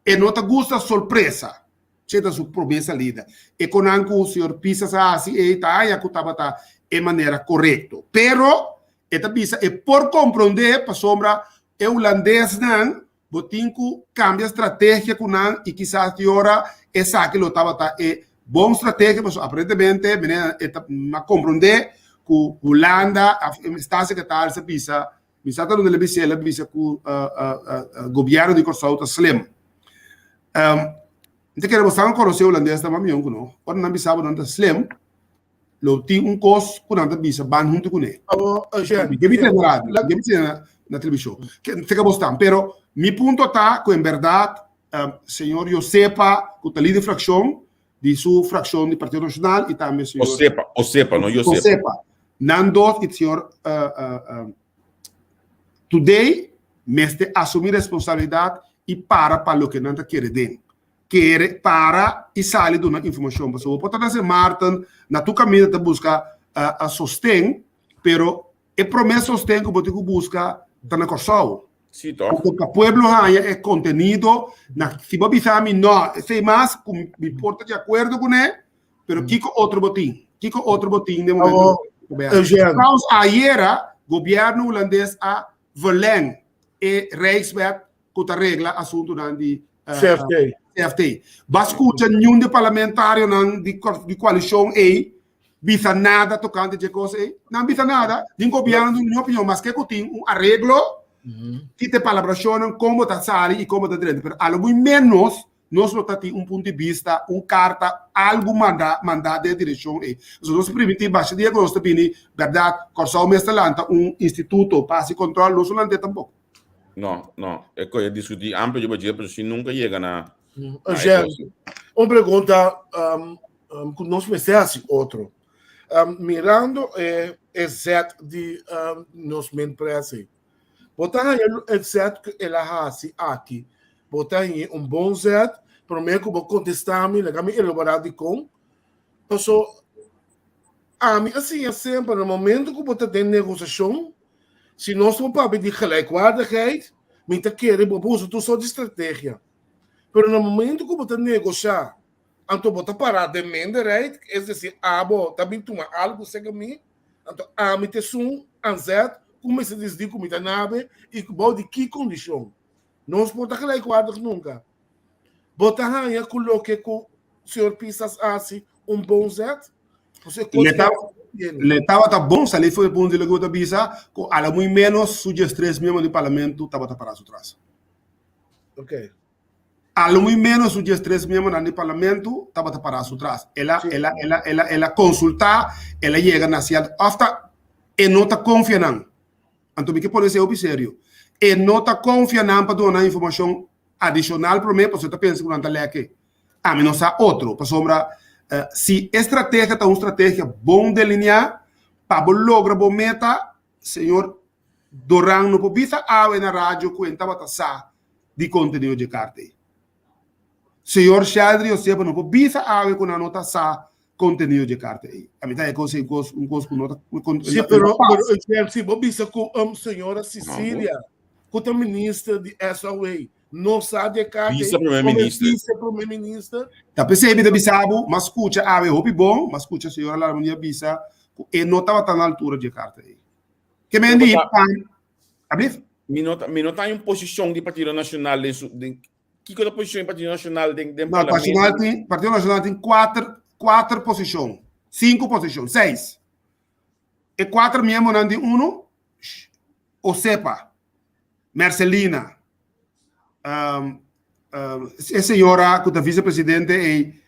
e no ta gusta sorpresa. Che ta su prome salida. E konan ku señor Pisas a hasi ei ta haña ku tabata e manera korekto. Pero e ta bisa e por komprondé pasobra e hulandesnan bo tin ku kambia strategia ku nan i kisas di ora esaki lo tabata e bon strategia pasobra aparentemente mene e ta a komprondé ku Hulanda staatssecretaris a bisa Mi sa ta duna el a bisa, el a bisa ku gobièrnu di Kòrsou ta slim. Mi ta kere bo sa konosé hulandes ta mas mihó ku no. Ora nan bisa bo nan ta slim, lo tin un kos ku nan ta bisa ban huntu kuné. Mi ke bisa na radio, mi ke bisa na televishon. Ke bo stan. Pero mi punto ta ku en bèrdat señor Josepa ku ta lider frakshon di su frakshon di Partido Nashonal i tambe señor Osepa, Osepa, no Josepa. Osepa. Nan dos i señor Today mester asumí responsabilidat i para pa loke nan ta kere den. Kere para i sali duna informashon. Pasobra bo por ta na Sint Maarten, na tur kaminda ta buska sosten, pero e promé sosten ku bo tin ku buska ta na Kòrsou. Sí, toch? Anto pa pueblo haña e kontenido, na si bo bisa mi no, esei mas ku mi por ta di akuerdo kuné, pero kiko otro bo tin? Kiko otro bo tin den momento ku bo hasi? Trouwens, ayera gobièrnu hulandes a verleng e Rijkswet ku ta regla asuntunan di CFT. CFT. Bo a skucha niun di e parlamentarionan di koalishon ei bisa nada tokante dje kos ei? Nan bisa nada. Din gobièrnu duna niun opinion, maske ku tin un areglo, ki ta e palabrashonnan, kon bo ta sali i kon bo ta drenta. Pero alo muy ménos nos lo ta tin un punto di bista, un karta, algu manda mandá den e direkshon ei. Pasobra nos ta primintí basha dia ku nos ta bini, bèrdat, Kòrsou mes ta lanta un instituto pa hasi kòntròl, nos no lant'é tampoko. No, no. E koe diskutí amplio riba dje, pero si nunka yega na na e Eugène, kos. un pregunta ku nos mester hasi otro. Mirando e e zet di nos minprijs ei, bo ta haña e zet ku el a hasi aki, bo ta haña un bon zet? Promé ku bo kontestá mi, laga mi elaborá dikon. Paso ami a siña semper na momento ku bo ta den negosiashon, si nos por papia di gelijkwaardigheid, mi ta kere bo por usa tur sort di strategia. Pero na momento ku bo ta negoshá, anto bo ta pará den minderheid, es desir abo ta bin tuma algu serka mi, anto ami ta esun aanzet ku mester disidí ku mi ta nabe i bou di ki kondishon. Nos por ta gelijkwaardig nunka. Bo ta haña ku loke ku señor Pisas a hasi un bon zet? Le tabata bon sali for e punto di loke bo ta bisa ku a lo muy ménos su diestres miembro di parlamento tabata pará su tras. Ok. A lo muy ménos su diestres miembronan di parlamento tabata pará su tras. El a, el a, el a, el a, el a konsultá, el a yega na sierto, òf ta e no ta konfia nan. Anto mi ke pone esei hopi serio. E no ta konfia nan pa duna nan informashon adishonal promé pasobra e ta pensa ku nan ta lèk'e. Ami no sa otro, pasobra Si e strategia ta un strategia bon delineá pa bo logra bo meta, señor Doran no por bisa awe na radio ku e tabata sa di kontenido dje karta ei. Señor Sheldry Josefa no por bisa awe ku nan no ta sa kontenido dje karta ei. Ami ta e kos ei kos un kos ku no ta Sí, pero, pero si bo bisa ku um, señora Cecilia, ku ta minister di SOA, no sa di e karta ei, Vice primer minister. Vice primer minister. Ta p'esei mi ta bisa bo, m'a skucha awe hopi bon, m'a skucha señora Larmonia bisa ku e no tabata na altura dje karta ei. Ke men di pan, ablief? Mi no ta, mi no ta en posishon di Partido Nacional den su, den, kiko ta posishon di Partido Nacional den, den No, parlamento? Nacional tin, Partido Nacional tin kuater, kuater posishon, sinku posishon, seis. E kuater miembronan di unu, Osepa, Mercelina, e señora ku ta vicepresidente ei,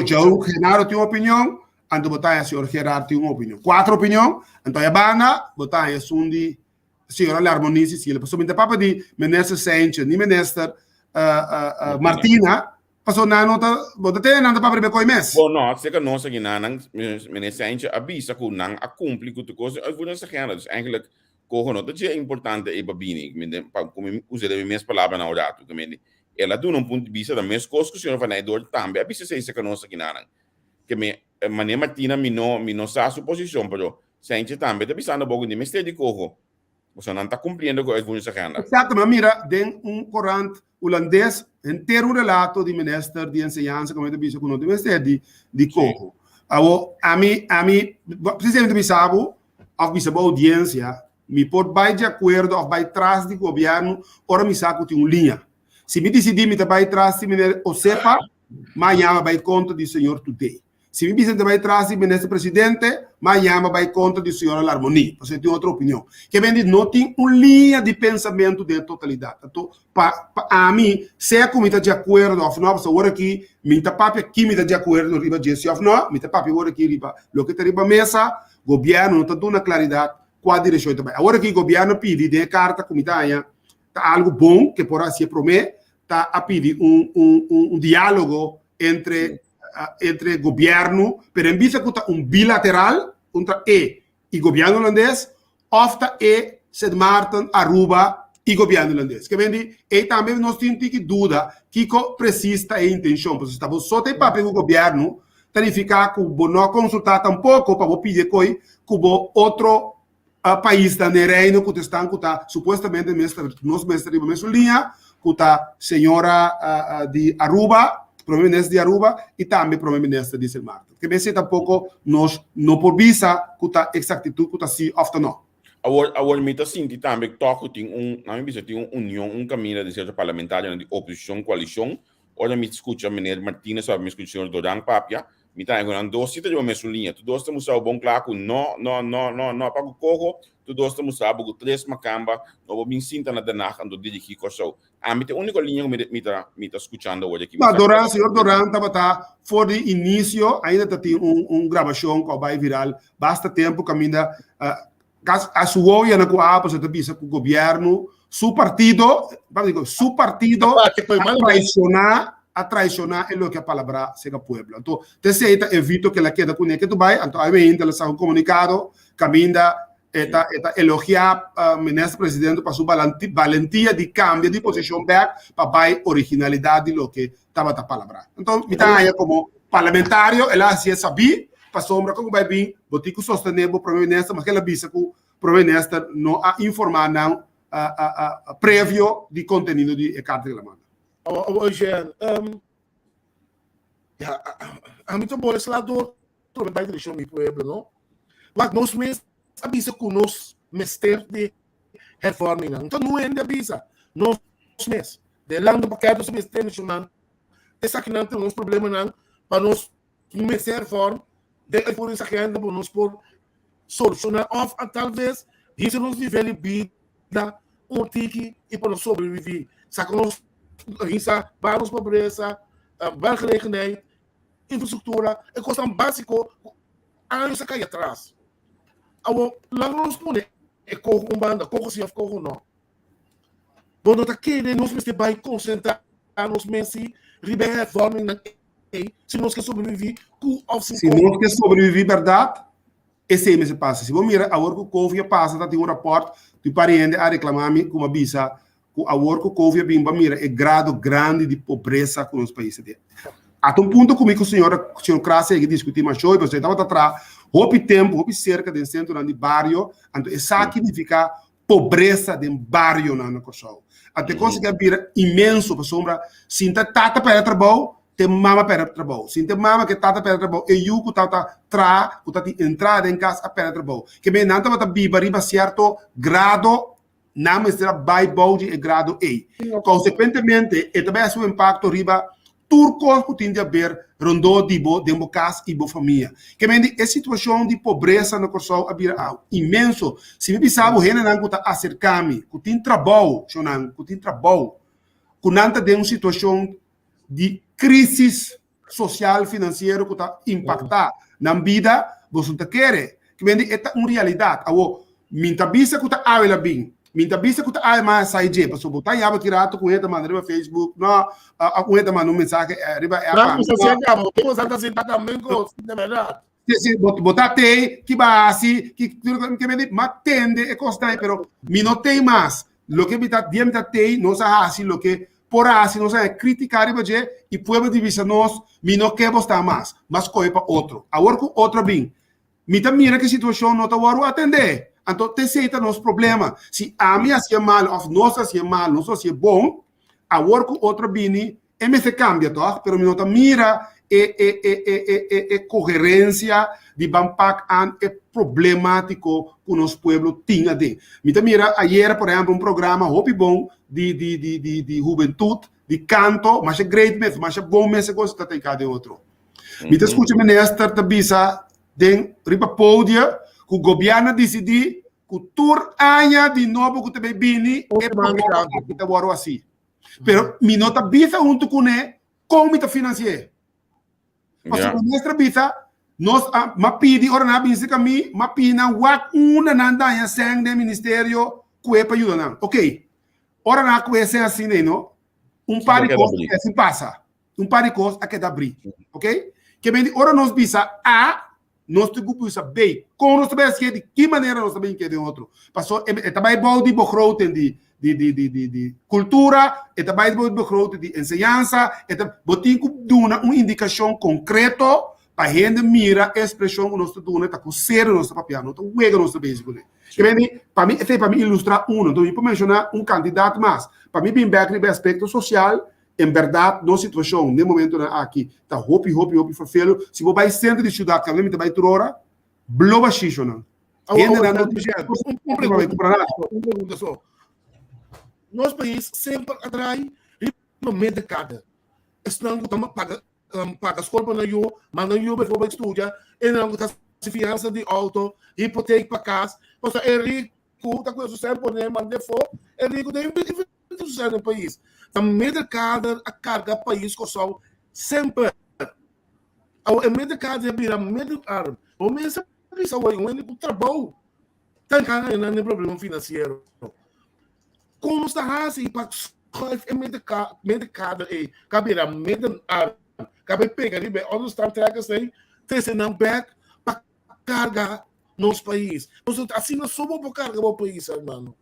Joe Genaro tin un opinion, anto bo ta haña señor Gerard tin un opinion. Kuater opinion, anto e banda bo ta haña esun di señora Larmonie Cecilia. Pasobra mi ta papia di minister Sanchez ni minister Martina, pasobra nan no ta, bo ta tene nan ta papia riba e koi mes. Bo no, seka nos aki nan, nan minister Sanchez a bisa ku nan a kumpli ku tur kos den uitvoeringsagenda. Dus eigenlijk Koho no ta dje importante ei pa bini, pa ku mi usa den mi mes palabranan un ratu, ku mi el a duna un punto di bista ta meskos ku señor Van Eydoorn tambe a bisa esei serka nos akinanan. Ke mi Mane Martina mi no mi no sa su posishon pero Sentje tambe ta bisando bo ku di mester di Koho pasobra nan ta kumpliendo ku uitvoeringsagenda. Eksakto, mi a mira den un korant hulandes henter un relato di minister di enseñansa ku mi ta bisa ku no tin mester di di Koho. Awo ami ami precisamente mi ta bisa bo òf bisa bo oudiensia, mi por bai di akuerdo òf bai tras di gobièrnu ora mi sa ku tin un liña. Si mi disidí mi ta bai tras di meneer Osepa, m'a yama bai kontra di señor Today. Si mi bisa mi ta bai tras di minister presidente, m'a yama bai kontra di señora Larmonie, pasobra e tin otro opinion. Ke men di no tin un liña di pensamentu den e totalidat. Anto, pa pa ami, sea ku mi ta di akuerdo òf no, pasobra awor aki mi ta papia ki mi ta di akuerdo riba dje si òf no, mi ta papia awor aki riba loke ta riba mesa, Gobièrnu no ta duna klaridat kua direkshon e ta bai. Awor aki gobièrnu a pidi den e karta ku mi ta haña ta algu bon ke por hasi e promé ta a pidi un un un diálogo entre entre gobièrnu pero en bista ku ta un bilateral kontra e i gobièrnu hulandes òf ta e Sint Maarten, Aruba i gobièrnu hulandes. Ke men di ei tambe nos tin un tiki duda kiko presis ta e intenshon pasobra si ta bo so ta e papia ku gobièrnu ta nifiká ku bo no a konsultá tampoko pa bo pidi e koi ku bo otro paisnan den Reino ku ta esnan ku ta supuestamente mester nos mester riba mesun liña ku ta señora di Aruba, prome minister di Aruba i tambe prome minister di Sint Maarten. Ke mester tampoko nos no por bisa ku ta eksaktitut ku ta si òf ta no. Awor, awor mi ta sinti tambe tòg ku tin un, nan mi bisa tin un union, un kaminda di sierto parlamentarionan di oposishon, koalishon, Ora mi skucha meneer Martinez papia, mi skucha señor Doran papia, mi ta haña ku nan dos si ta riba mesun liña. Tur dos ta mustra bo bon kla ku no, no, no, no, no pa ku koho. Tur dos ta mustra bo ku tres makamba no por bin sinta na Den Haag anto dirigí Kòrsou. Ami ta e úniko liña ku mi mi ta mi ta skuchando awor aki. Mi No, sa Doran, señor Doran tabata for di inisio, ainda ta tin un un grabashon ku a bai viral basta tempu kaminda Kas a su wowo yena ku awa pasobra ta bisa ku gobièrnu, su partido, su partido a traishoná, a traishoná e loke a palabrá serka pueblo. Anto t'esei ta e vito ku el a keda kuné ke tu bai, anto awe hende el a saka un komunikado kaminda e ta e ta elogiá minister presidente pa su balentia di kambia di posishon bèk pa bai originalidat di loke tabata palabrá. Anto mi ta haña komo parlamentario el a hasié sabí pasobra kon ku bai bin bo tin ku sostené bo prome minister maske el a bisa ku prome minister no a informá nan previo di kontenido di e karta ku el a manda. Oye, ya, ami ta bole sla door trobe bai direkshon mi pueblo, no? Wak nos mes a bisa ku nos mester di hervormingnan. Nto no hende a bisa, nos mes. Den lando pakèt nos mester nashonal. Esakinan ta nos problemanan pa nos mester hervorm den uitvoeringsagenda pa nos por solushoná òf tal ves hisa nos nivel di bida un tiki i pa nos sobreviví. Saka nos hisa baha nos pobresa, werkgelegenheid, infrastruktura, e kosnan básiko ku años a kai atras. Awor laga nos pone e koho un banda, koho si òf koho no. Bo no ta kere nos mester bai konsentrá nos mes si riba e hervormingnan. Si nos ke sobreviví ku òf sin Si nos ke sobreviví bèrdat, esei mester pasa. Si bo mira awor ku Covid a pasa ta tin un rapòrt di un par di hende a reklamá mi ku mi a bisa ku awor ku Covid a bin bo a mira e grado grandi di pobresa ku nos pais ta den. Ata un punto ku mi ku señora señor Cras a yega diskutí masho pasobra e tabata traha hopi tempu hopi serka den sentronan di bario anto esaki nifiká pobresa den barionan na Kòrsou. Anto e kos aki a bira inmenso pasobra sin ta tata pèrdè trabou, te mama pèrdè trabou. Sin te mama ke tata pèrdè trabou, e yu ku tabata traha, ku tatin entrada den kas a pèrdè trabou. Ke men nan tabata biba riba sierto grado, nan mester a bai bou di e grado ei. Konsekuentemente e ta bai hasi un impakto riba Tur kos ku tin di haber rondó di bo den bo kas i bo famia. Ke men di e situashon di pobresa na Kòrsou a bira awe inmenso. Si mi bisa bo hendenan ku ta aserká mi, ku tin trabou, shonnan, ku tin trabou, ku nan ta den un situashon di krísis sosial finansiero ku ta impaktá nan bida, boso no ta kere. Ke men di e ta un realidat. Awor, mi ta bisa ku ta awe la bin. Mi ta bisa ku ta awe mas sai dje, pasobra bo ta yaba ki rato ku un hende ta manda riba Facebook, no, òf un hende ta manda un mensahe riba app. Nan ku sa seka bo, bo sa ta sinta tambe kos, de bèrdat. Si, si, bo, bo ta tei, ki ba hasi, ki, ke mi di, m'a tende e kosnan ei, pero mi no tei mas. Loke mi ta, dia mi ta tei, nos a hasi loke por hasi, nos a kritika riba dje, i pueblo di bisa nos, mi no ke bo sta mas, m'a skohe pa otro. Awor ku otro a bin, Mi ta mira ku e situashon no ta wòrdu atendé. Anto t'esei ta nos problema. Si ami hasié mal òf nos hasié mal, nos hasié bon, awor ku otro bini e mester kambia tòg? Pero mi no ta mira e e e e e e e koherensia di ban pak an e problemátiko ku nos pueblo tin aden. Mi ta mira ayera por ehèmpel un programa hopi bon di di di di di hubentut, di kanto, masha great mes, masha bon mes e kos ta ta den otro. Mi ta skucha minister ta bisa den riba podio ku gobièrnu a disidí ku tur aña di nobo ku ta bai bini e programa aki ta wòrdu hasi. Pero mi no ta bisa huntu kuné kon mi ta finansi'é. Pasobra minister a bisa nos a m'a pidi ora nan a bin serka mi m'a pidi nan wak unda nan daña sèn den ministerio ku'é pa yuda nan. Oké, ora nan a ku'é sèn asina ei no, un par di kos a keda sin pasa. Un par di kos a keda abrí. Ok? Ke men di ora nos bisa A, nos tin ku bisa B. Kon nos ta bai hasié? Di ki manera nos ta bai hink'é den otro? Paso e ta bai bou di begroting di di di di di di kultura, e ta bai bou di begroting di enseñansa, e ta bo tin ku duna un indikashon konkreto pa hende mira e ekspreshon ku nos ta duna ta ku serio nos ta papia, no ta wega nos ta bezig kuné. Ke men di pa mi esei pa mi ilustrá uno. Enton mi por menshoná un kantidat mas. Pa mi bin bèk riba e aspekto sosial, En berdad nos situacion n'e momentonan aki ta hopi hopi hopi fervelo. Si bo bai centro di ciudad caminda mi ta bai tur ora, blo bashishonan. Hendenan no tin Un pregunta, un pregunta so. Nos pais semper a draai riba middenkader. Esnan ku ta paga paga skol pa nan yu, manda nan yu bijvoorbeeld studia, e nan ku ta hasi fiansa di auto, hipoteek pa kas. Pasobra e riku ta kue su sèn pone manda afó, e riku ta invertí. Kiko sucede den pais? Ta middenkader a carga pais Kòrsou semper. Awor e middenkader a bira middenarm. Bo mester bisa awor un hende ku trabou ta gana nan den problema finansiero. Kon nos ta hasi pa schuif e middenkader ei ka bira middenarm, ka bai pega riba e onderstandtrekkers ei, trese nan bek pa carga nos pais. Pasobra asina so bo por carga bo pais, hermano.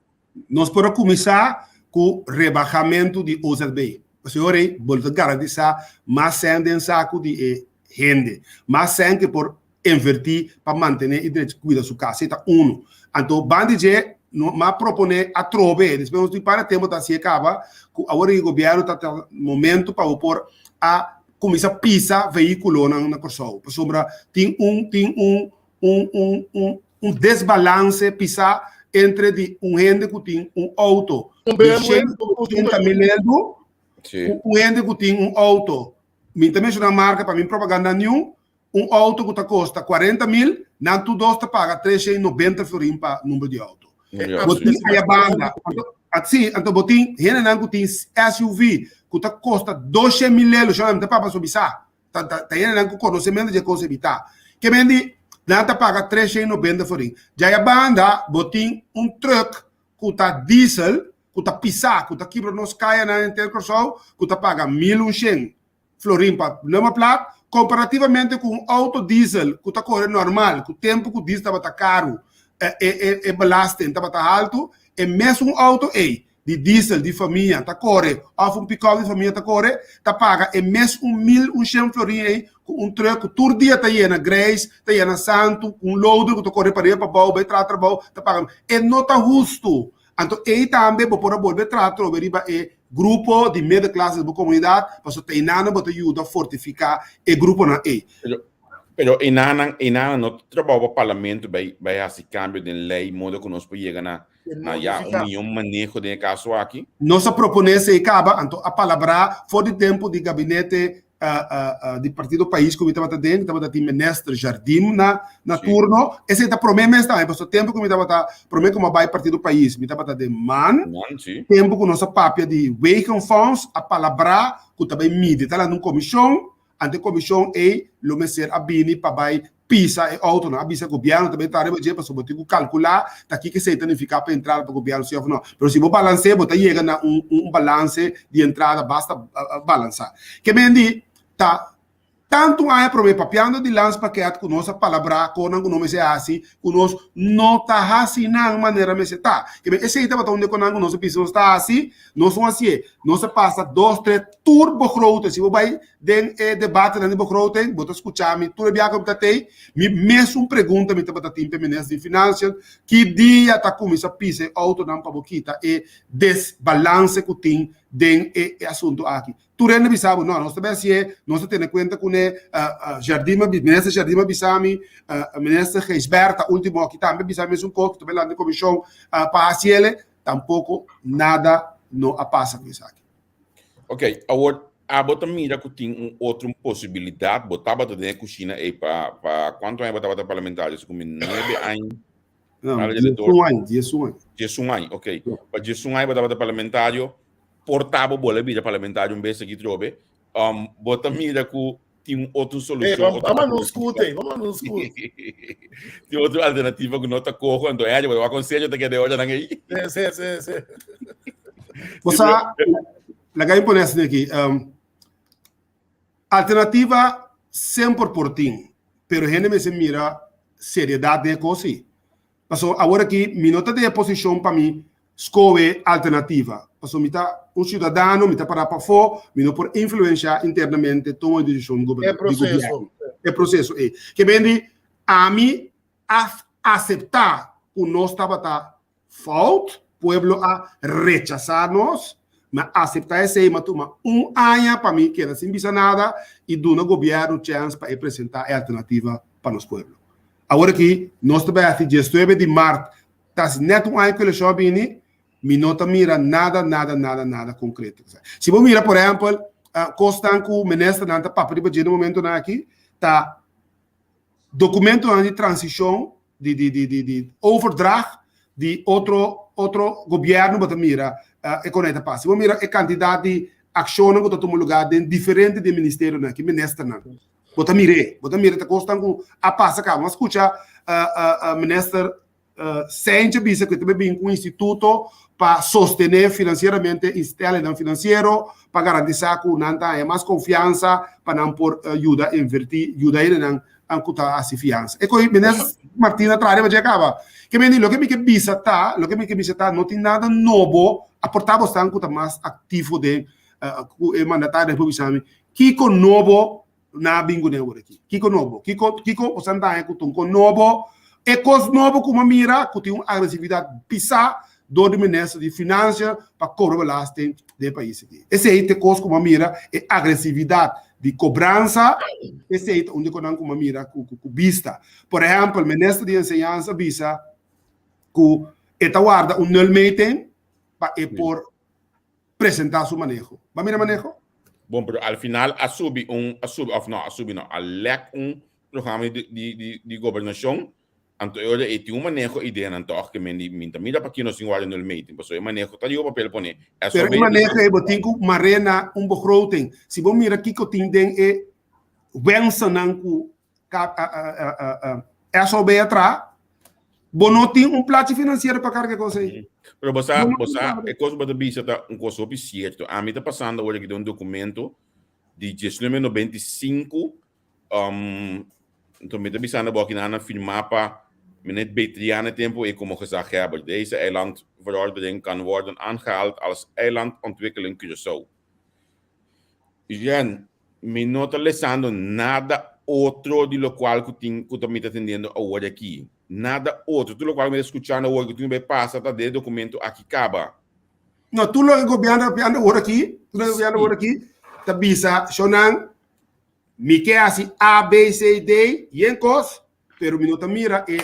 Nos por a kuminsá ku rebahamentu di OZB. Pasobra ora ei bo ta garantisá mas sèn den saku di e hende, mas sèn ku e por invertí pa mantené i drecha kuida su kas. Esei ta unu. Anto banda di dje no m'a proponé atrobe, despues nos tin para tempu ta hasié kaba, ku awor e gobièrnu ta ta momentu pa bo por a kuminsá pisa vehíkulonan na Kòrsou. Pasobra tin un tin un un un un un desbalance pisá entre di un hende ku tin un outo Un di BMW, 180 mil euro Sí. ku un hende ku tin un outo, mi ta menshoná marka pa mi propaganda niun, un outo ku ta kosta 40 mil, nan tur dos ta paga 390 florin pa number di outo. Ja, Bo sí. tin aya banda, anto, sí, anto bo tin hendenan ku tin SUV ku ta kosta 200 mil euro, shon mi ta papia so bisa. Ta ta ta hendenan ku konosementu dje kos evitá. Ke men di nan ta paga 390 florin. Djaya banda bo tin un trùk ku ta diesel, ku ta pisá, ku ta kibra nos kayanan henter Kòrsou, ku ta paga 1100. florin pa nummerplaat, komparativamente ku un outo diesel ku ta kore normal, ku tempu ku diesel tabata karu, e belasting tabata haltu, e mesun outo ei di diesel di famia ta kore òf un pikòp di famia ta kore, ta paga e mes un 1100 florin ei ku un trùk ku tur dia ta yena greis, ta yena santu, ku un loader ku ta kore pariba pabou bai traha trabou ta paga. E no ta hustu. Anto ei tambe bo por a bolbe traha atrobe riba e grupo di middenklasse di bo komunidat, pasobra ta einanan bo ta yuda fortifiká e gruponan ei. Pero einanan, einanan no ta trabou pa parlamento bai bai hasi kambio den lei modo ku nos por yega na na ya un mihó maneho den e kaso aki. Nos a proponé esei kaba, anto a palabrá for di tempu di gabinete di Partido Pais ku mi tabata den, tabata tin minister Jardim na na turno. Esei ta promé mes tambe, pasobra tempu ku mi tabata, promé ku mi a bai Partido Pais, mi tabata den man. Tempu ku nos a papia di Wegenfonds, a palabrá ku ta bai midi, ta lanta un komishon, anto e komishon ei lo mester a bini pa bai pisa e autonan, a bisa gobièrnu ta bai traha riba dje pasobra bo tin ku kalkulá ta kiko esei ta nifiká pa entrada pa gobièrnu si òf no. Pero si bo balans'é bo ta yega na un un balanse di entrada basta balansá. Ke men di ta tantu aña promé papiando di landspakket ku nos a palabrá konan ku no mester hasi ku nos no ta hasi nan manera mester ta. Ke men esei tabata un di e konan ku nos a bisa nos ta hasi, nos no hasié. Nos a pasa dos, tres tur begroting. Si bo bai Den e debatenan di begroting, bo ta skucha mi tur e biaha ku mi ta tei, mi mesun pregunta mi tabata tin pa e minister di Financiën, ki dia ta kuminsá pisa e outonan pa bo kita e desbalanse ku tin den e asuntu aki? Tur hende bisa bo, no, nos ta bai hasié, nos ta tene kuenta kuné, Jardim a minister Jardim a bisa mi, minister Gijsbertha ultimo aki tambe a bisa mi mesun kos, ku ta bai lanta e komishon pa hasiele, tampoko nada no a pasa ku esaki. Ok, awor abo ta mira ku tin un otro posibilidat, bo tabata den e kushina ei pa pa kuantu aña bo tabata parlamentario? Segun mi nuebe aña. No, diesun aña, diesun aña. Diesun aña, ok. Pa diesun aña bo tabata parlamentario, por ta bo bole bira parlamentario un bes aki trobe. Um, bo ta mira ku tin un otro solushon. Hey, vamos no skute, vamos no skute. Tin otro alternativa ku no ta koho, anto eh, bo konseho ta keda ora nan ei. Sí, sí, sí. O sea, laga mi pone asina aki. Um, alternativa semper por tin, pero hende mester mira seriedad den e kos ei. Pasobra awor aki mi no ta den e posishon pa mi skohe alternativa. Pasobra mi ta un siudadano, mi ta pará pafó, mi no por influenshá internamente toma di desishon di gobièrnu. E proseso ei. Ke men di, ami a aseptá ku nos tabata fout, pueblo a rechasá nos, mi a aseptá esei, mi a tuma un aña pa mi keda sin bisa nada i duna gobièrnu chèns pa e presentá e alternativa pa nos pueblo. Awor aki nos ta bai hasi diesnuebe di mart, ta hasi nèt un aña ku elekshon a bini, mi no ta mira nada, nada, nada, nada konkreto. Si bo mira por ehèmpel kosnan ku ministernan ta papia riba dje na momentonan aki, ta dokumentonan di transishon, di di di di di overdracht di otro otro gobièrnu bo ta mira e kon ei ta pasa. Si bo mira e kantidat di akshonnan ku ta tuma lugá den diferente di e ministerionan aki, ministernan. Bo ta mir'é, bo ta mira ta kosnan ku a pasa kaba. Mi a skucha minister Cijntje bisa ku e ta bai bin ku un instituto pa sostené finansieramente instellingnan finansiero pa garantisá ku nan ta haña mas konfiansa pa nan por yuda invertí, yuda hendenan ku ta hasi fiansa. E ko'i minister Martina a traha riba dje kaba. Ke men di loke mi ke bisa ta, loke mi ke bisa ta no tin nada nobo aportá bosnan ku ta mas aktivo den ku e mandatario por bisa mi Kiko nobo na bin kuné awor aki? Kiko nobo? Kiko, kiko boso ta haña ku ta un kos nobo? E kos nobo ku mi a mira ku tin un agresividat pisá dor di minister di Financia pa kobra belasting den e pais aki. Esei ta e kos ku mi a mira, e agresividat di kobransa, esei ta un di e kosnan ku mi a mira ku ku bista. Por ehèmpel, minister di Enseñansa a bisa ku e ta warda un nulmeting pa e por presentá su maneho. Ba mira maneho? Bon, pero al final a subi un, a subi, of no, a subi no, a lek un programa di, di, di, di gobernashon, anto e ora ei tin un maneho ideanan tòg ke men di, min ta mira pakí nos tin wòrdu nulmeting, pasobra e maneho ta riba papel pone, Pero SOB e maneho ei bo tin ku mar'é na un begroting. Si bo mira kiko tin den e wensennan ku SOB a traha, bo no tin un plachi finansiero pa karga e kos ei. Pero bo sa, bo sa, e kos ku bo ta bisa ta un kos hopi sierto. Ami ta pasando awor aki den un dokumento. di 1995, um, anto mi ta bisando bo aki nan firmá pa meneer Betrian e tempo ei komo gezaghebber. Deze eilandverordening kan worden aangehaald als Eilandontwikkeling Curaçao. Jen, mi no ta lesando nada otro di lokual ku tin ku ta mi ta tendiendo awor aki. Nada otro. Tur lokual ku mi ta skuchando awor ku tin bai pasa ta den e dokumento aki kaba. No, tur loke gobièrnu ta papiando awor aki, tur loke gobièrnu awor aki ta bisa shownan mi ke hasi A, B, C, D yen kos, pero mi no ta mira e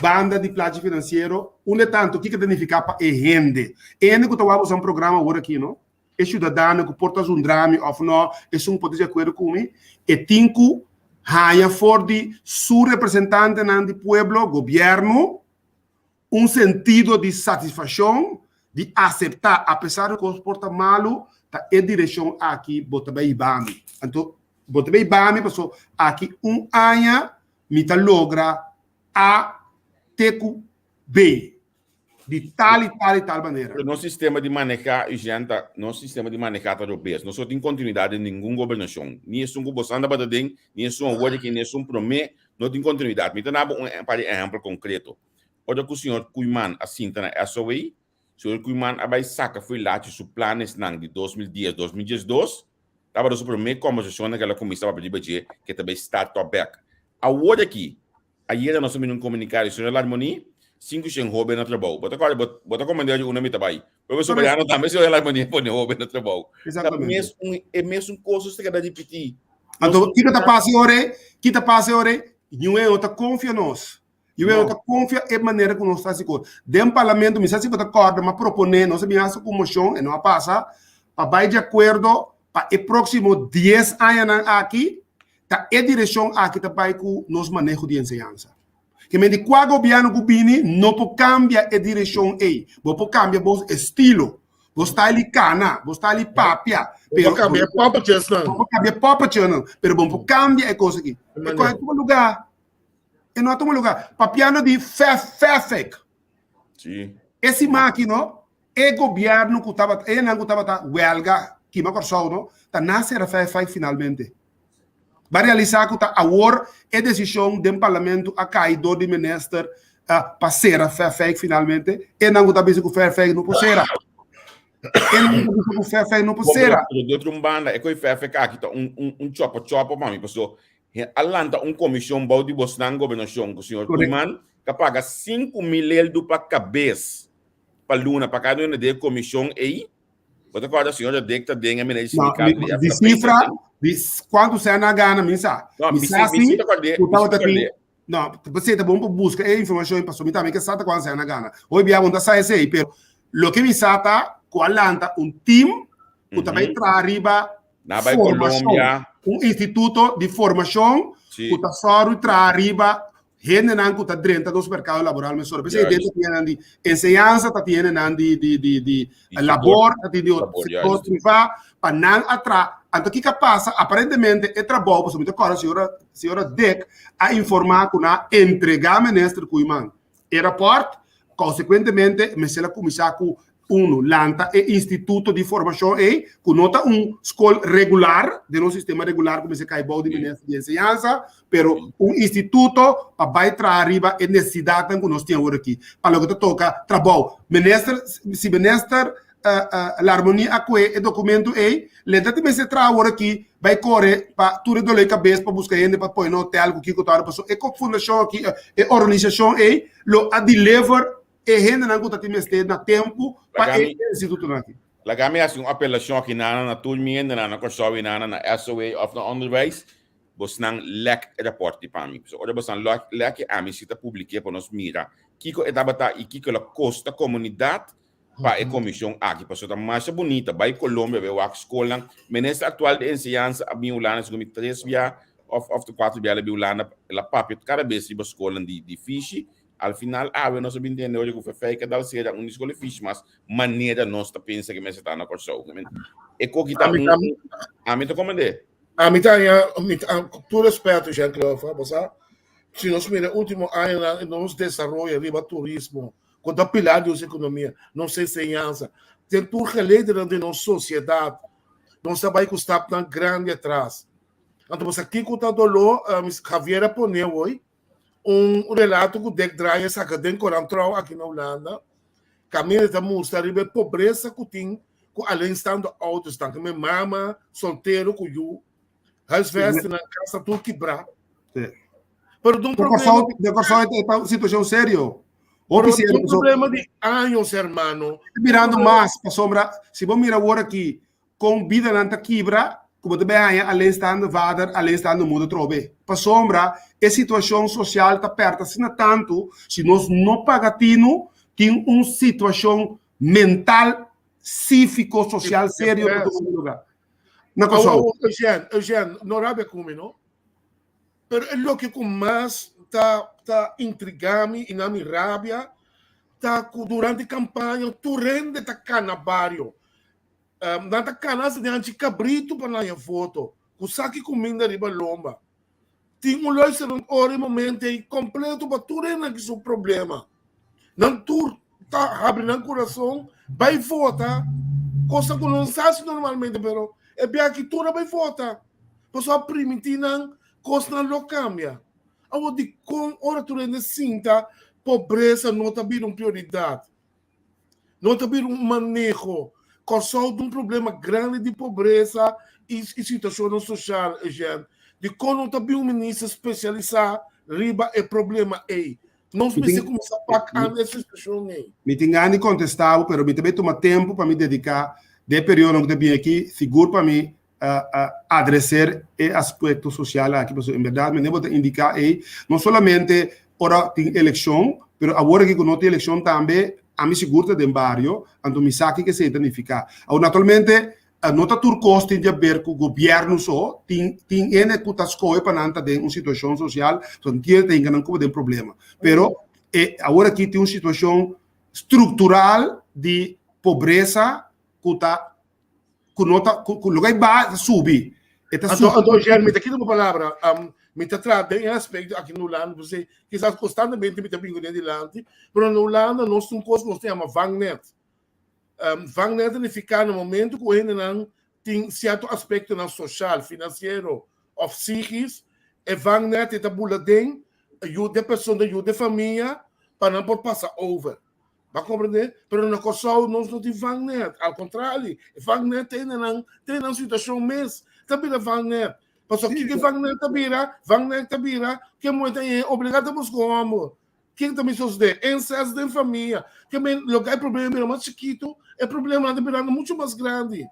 banda di plachi finansiero unda tantu kiko ta nifiká pa e hende. E hende ku ta wak boso programa awor aki no, e ciudadano cu por ta zundra mi of no, esun por ta di acuerdo cu mi, e tin cu haya for di su representantenan di pueblo, gobierno, un sentido di satisfaccion, di acepta, a pesar di cos por ta malo, ta e direccion aki bo ta bay hiba mi. Anto, bo ta bay hiba mi paso aki un aña mi ta logra A te cu B. Di tal i tal i tal manera. Pero nos sistema di maneha, Eugène, ta, nos sistema di maneha ta robes. Nos no tin kontinuidat den ningun gobernashon. Ni esun ku boso anda bata den, ni esun awor aki, ni esun promé, no tin kontinuidat. Mi ta daba un par di ehèmpel konkreto. Ora ku señor Koeiman a sinta na SOA, señor Koeiman a bai saka fo'i lachi su planesnan di 2010, 2012, tabata su promé kòmbersashonnan ku el a kuminsá papia riba dje, ku e ta bai start op bèk. Awor aki, Ayera nos a mira un komunikado di señor Larmonie, 500 hóben na trabou. Bo ta kòrda, bo, bo ta komand'é di unda mi ta bai. Pero bo soberano tambe señor Larmonie a pone hóben na trabou. Ta Exactamente. mes un, e mesun kos ta keda ripití. Anto, kiko ta pasa e ora ei? Ki ta pasa e ora ei? Niun hende no ta konfia nos. Niun hende no No. ta konfia e manera ku nos ta hasi kos. Den parlamento, mi sa si bo ta kòrda, mi a proponé, nos a bin hasi ku moshon, e no a pasa, pa bai di akuerdo pa e próksimo dies añanan aki, Ta e direccion aki ta bay cu nos maneho di enseñansa. Ke men di cua gobierno cu bini no por cambia e direccion ey. Bo por cambia bo estilo, bo style di cana, bo style di papia. Bo por cambia e poppetjesnan. Bo por cambia e poppetjenan, pero bo no por cambia e cos aki. E cos a tuma lugar. E no a tuma lugar. Papiando di fefefek. Sí. E siman aki no, E gobièrnu ku tabata, enan ku tabata wèlga kima Kòrsou no, ta na sera Vijfwijk finalmente. Ba realisá ku ta awor e desishon den parlamento a kai dor di minister pa sera Vijfwijk finalmente. Enan ku ta bisa ku Vijfwijk no por sera. Enan ku ta bisa ku Vijfwijk no por sera. Pero di otro un banda, e koi Vijfwijk aki ta un, un, un chopo chopo pa mi, paso a lanta un komishon bou di bosnan gobernashon ku señor Koeiman ka paga 5000 eldu pa kabes. pa luna pa kada uno den e komishon ei. Bo ta kòrda señor Dick ta den e meneer di sindikato di No, di sifra di kuantu sèn a gana mi sa. No, Mi mi sa si, mi si si ta kòrd'é, ku mi si ta tabata tin kòrd'é. No, p'esei ta bon pa buska e informashon ei pasobra mi tambe ke sa ta kuantu sèn a gana. Hopi bia bo no ta sa esei, pero loke mi sa ta ku a lanta un tim ku ta bai traha riba Na bai formashon, Colombia. un instituto di formashon Sí. ku ta sòru traha riba hendenan ku ta drenta nos merkado laboral mesora. P'esei Juist. den ta tin hendenan di enseñansa, ta tin hendenan di di di di Di labor, sector. ta tin di Labor, sector juist. privá, pa nan a traha. Anto kiko a pasa? Aparentemente e trabou, pasobra mi ta kòrda señora señora Dick a informá ku nan a entregá minister Koeiman e rapòrt, konsekuentemente mester a kuminsá ku Uno, lanta e instituto di formashon ei, ku no ta un skol regular, den nos sistema regular ku mester kai bou di Minister di Enseñansa, pero un instituto pa bai traha riba e nesesidatnan ku nos tin awor aki, pa loke ta toka trabou. Minister, si Minister Larmonie a kue e dokumento ei, le ta tin mester traha awor aki, bai kore pa tur e dolor di kabes pa buska hende pa pone na hotel ku kiko ta ora, pasobra e fundashon aki, e organisashon ei lo a deliver E hendenan ku ta tin mester na tempu pa e institutonan aki. Laga mi hasi un apelashon aki nana na tur mi hendenan na Kòrsou i nana na SOA òf na Onderwijs, bosnan lèk e rapòrt di pa mi. Pasobra ora bosnan lèk e ami si ta publik'é pa nos mira kiko e tabata i kiko el a kosta komunidat pa e komishon aki. Pasobra ta masha bunita bai Colombia bai wak skolnan. Minister aktual di enseñansa a bin Hulanda segun mi tres bia òf òf kuater bia el a bin Hulanda el a papia kada bes riba skolnan di fishi. Al final awe nos a bin tende oye ku Fefei ka dal sera un di skol e fish mas manera nos ta pensa ku mester ta na Kòrsou. E koki ta un ami ta komand'é. Ami ta haña, mi ta, ku tur respeto Jean Claude, bo sa, si nos mira e último añanan nos desaroyo riba turismo ku ta pilar di nos ekonomia, nos enseñansa, den tur geledernan di nos sosiedat. Nos ta bai ku stapnan grandi atras. Anto bo sa kiko ta doló? Javier a pone hoy un relato ku Dick Draaier saka den Korant Trouw aki na Hulanda. Kaminda ta mustra riba e pobresa ku tin ku alleenstaande ouders tan. Mi mama soltero ku yu huisvesting nan kas ta tur kibrá. Pero ta un problema. De Kòrsou ta un situashon serio. Hopi serio. Un problema di años, hermano. Mirando mas, pasobra si bo mira awor aki kon bidanan ta kibra, ku bo ta bai haña alleenstaande vader, alleenstaande moeder trobe. Pasobra e situashon sosial ta pèrta asina tantu, si nos no paga tinu, tin un situashon mental, sífiko, sosial serio ta tuma luga na Kòrsou. Eugène, Eugène, no rabia ku mi no, pero e loke ku mas ta ta intriga mi i na mi rabia ta ku durante kampaña tur hende ta kana bario. Nan ta kana hasta den hanchi kabritu pa nan haña foto ku saki kuminda riba lomba. Tin un luisterend ora e momento ei kompleto pa tur hende ki su problema. Nan tur ta habri nan kurason bai vota, kosa ku no sa hasi normalmente pero e bia aki tur a bai vota pasobra a primintí nan kosnan lo kambia. Awor dikon ora tur hende sinta pobresa no ta bira un prioridat? No ta bira un maneho. Kòrsou ta un problema grandi di pobresa i situashonnan soshal, Eugène. Dikon no ta bin un minister spesialisá riba e problema ei? Nos mester kuminsá pak an e situashon ei. Mi tin gana di kontestá bo, pero mi ta bai tuma tempu pa mi dediká den e periodonan ku ta bin aki, sigur pa mi adreser e aspekto sosial aki, pasobra en bèrdat mende bo ta indiká ei, no solamente ora tin elekshon, pero awor aki ku no tin elekshon tambe, ami sigur ta den bario, anto mi sa kiko esei ta nifiká. Awor naturalmente no ta tur kos tin di aber ku gobièrnu so, tin tin hende ku ta skohe pa nan ta den un situashon sosial, so nan kier ta hinka nan komo den problema. Pero e awor aki tin un situashon struktural di pobresa ku ta ku no ta ku loke ai baha ta subi e ta subi. Anto Jeremy ta kita bo palabra um, mi ta traha den e aspecto aki na Hulanda p'esei kisas constantemente mi ta bin kuné dilanti pero na Hulanda nos tin un kos ku nos ta yama vangnet. Um, vangnet ta nifiká na momento ku hendenan tin sierto aspektonan soshal, finansiero òf psikis e vangnet e ta bula den yuda e persona yuda e famia pa nan por pasa over. Bo a komprendé? Pero na Kòrsou nos no tin vangnet. Al kontrali, e vangnet ta hende nan, ta hende nan situashon mes ta bira vangnet. Pasobra kiko e vangnet ta bira? Vangnet ta bira ke muhé ta hende obligá ta buska un hòmber. Kiko ta bin sosodé? Insèst den famia. Ke men loke e problema bira mas chikitu, e problemanan ta birando muchu mas grandi.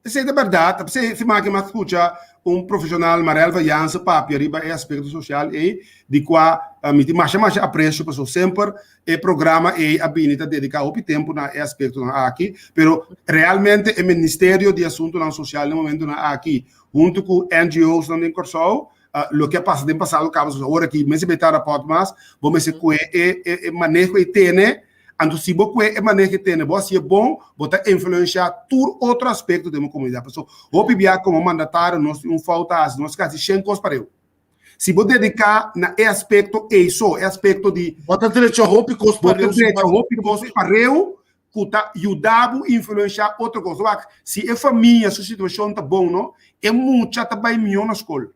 Esei ta bèrdat. P'esei siman aki mi a skucha un profeshonal, Marelva Jansen, papia riba e aspekto sosial ei, di kua mi tin masha masha apresio pasobra semper e programa ei a bini ta dediká hopi tempu na e aspektonan aki. Pero realmente e Ministerio di Asuntunan Sosial na e momentunan aki huntu ku NGOsnan den Kòrsou loke a pasa den pasado kaba awor aki mester bai ta rapòrt mas, bo mester kue e maneho ei tene. Anto si bo kue e maneho e tene, bo hasié bon, bo ta influenshá tur otro aspekto den bo komunidat. Pasobra hopi bia komo mandatario nos tin un fout ta hasi, nos ka hasi shen kos pareu. Si bo dediká na e aspekto ei so, e aspekto di. Bo ta drecha hopi kos pareu. Bo ta drecha hopi kos pareu ku ta yuda bo influenshá otro kos. Wak, si e famia su situashon ta bon no, e mucha ta bai mihó na skol.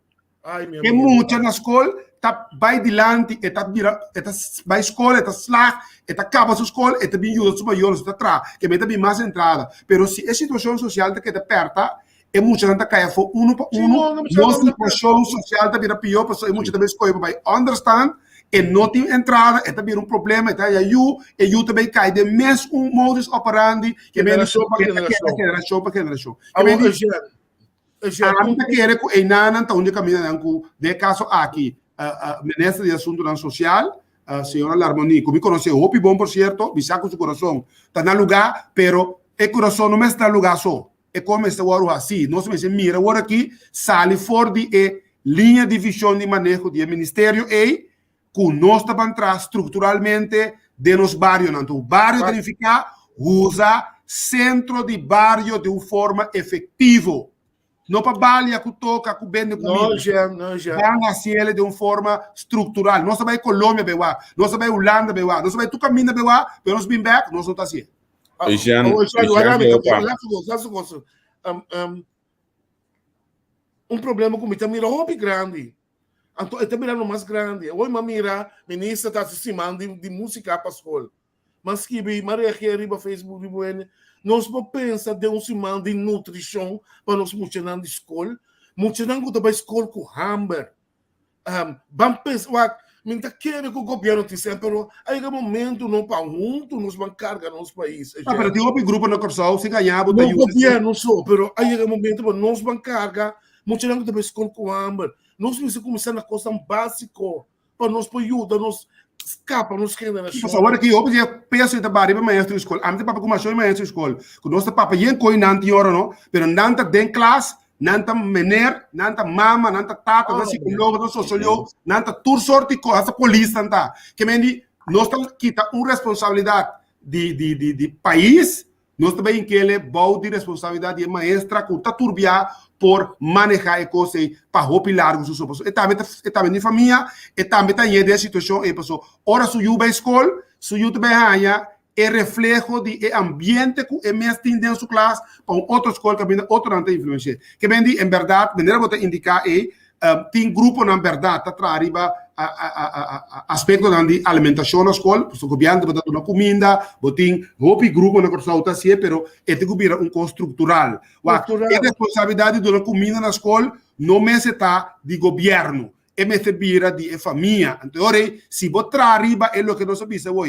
E mucha na skol ta bai dilanti, e ta bira, e ta bai skol, e ta slag, e ta kaba su skol, e ta bin yuda su mayornan, su ta traha, ke men ta bin mas entrada. Pero si e situashon sosial ta keda pèrta, e muchanan ta kai afó unu pa unu, nos situashon sosial ta bira pió pasobra e mucha ta bai skohe pa bai ònderstaan, e no tin entrada, e ta bira un problema, e ta haya yu, e yu ta bai kai den mes un modus operandi, ke men Generashon pa generashon. Generashon pa generashon. Ami ta kere ku einanan ta un di e kamindanan ku den e kaso aki Minister di Asuntunan Sosial, señora Larmonie, ku mi konosé hopi bon por sierto, mi sa ku su kurason ta na lugá, pero e kurason no mester na lugá so, e kos mester wòrdu hasí. Nos mester mira awor aki sali for di e liña di vishon di maneho di e ministerio ei ku nos ta ban traha strukturalmente den nos barionan. Anto bario ta nifiká usa sentro di bario di un forma efektivo. No pa balia ku toka ku bende kumida. No, Jean, no, Jean. Ban hasiele di un forma struktural. Nos ta bai Colombia bai wak, nos ta bai Hulanda bai wak, nos ta bai tur kaminda bai wak, pero nos bin bèk, nos no ta hasié. Jean, Oh, Jean, Jean, wak, Jean, um, um, Un problema ku mi ta mira hopi grandi. Anto e ta birando mas grandi. Awor mi a mira minister ta hasi siman di di músika pa skol. Mi a skibi, mi a reageer riba Facebook riba wende. Nos por pensa den un siman di nutrishon pa nos muchanan di skol. Muchanan ku ta bai skol ku hamber. Ban pensa, wak, mi ta kere ku gobièrnu tin sèn, pero a yega momento no pa huntu nos ban karga nos pais. Ah, pero tin hopi grupo na Kòrsou, sin gaña bo ta No yuda. gobièrnu so, pero a yega momento pa nos ban karga muchanan ku ta bai skol ku hamber. Nos mester kuminsá na kosnan básiko pa nos por yuda nos skapa nos generashon. Pasobra awor aki hopi di e peso ei ta baha riba maestro di skol. Ami ta papia ku mashon di maestro di skol, ku nos ta papia yen koi nan tin ora no, pero nan ta den klas, nan ta meneer, nan ta mama, nan ta tata, nan ta psikologo, nan ta sosiologo, nan ta tur sort di kos, hasta polis nan ta. Ke men di nos ta kita un responsabilidat di di di di pais, nos ta bai inkele bou di responsabilidat di e maestra ku ta turbia por maneha e kos ei pa hopi largu su so. Pasobra e tambe ta e tambe di famia, e tambe ta ñe den e situashon ei. Pasobra ora su yu bai skol, su yu ta bai haña e refleho di e ambiente ku e mes tin den su klas pa un otro skol kaminda otronan ta influensi'é. Ke men di, en bèrdat, manera bo ta indiká ei, tin gruponan bèrdat ta traha riba aspektonan di alimentashon na skol, pasobra gobièrnu tabata duna kuminda, bo tin hopi grupo na Kòrsou ta hasié, pero e tin ku bira un kos struktural. Wak, e responsabilidat di duna kuminda na skol no mester ta di gobièrnu, e mester bira di e famia. Anto e ora ei, si bo traha riba e loke nos a bisa awor,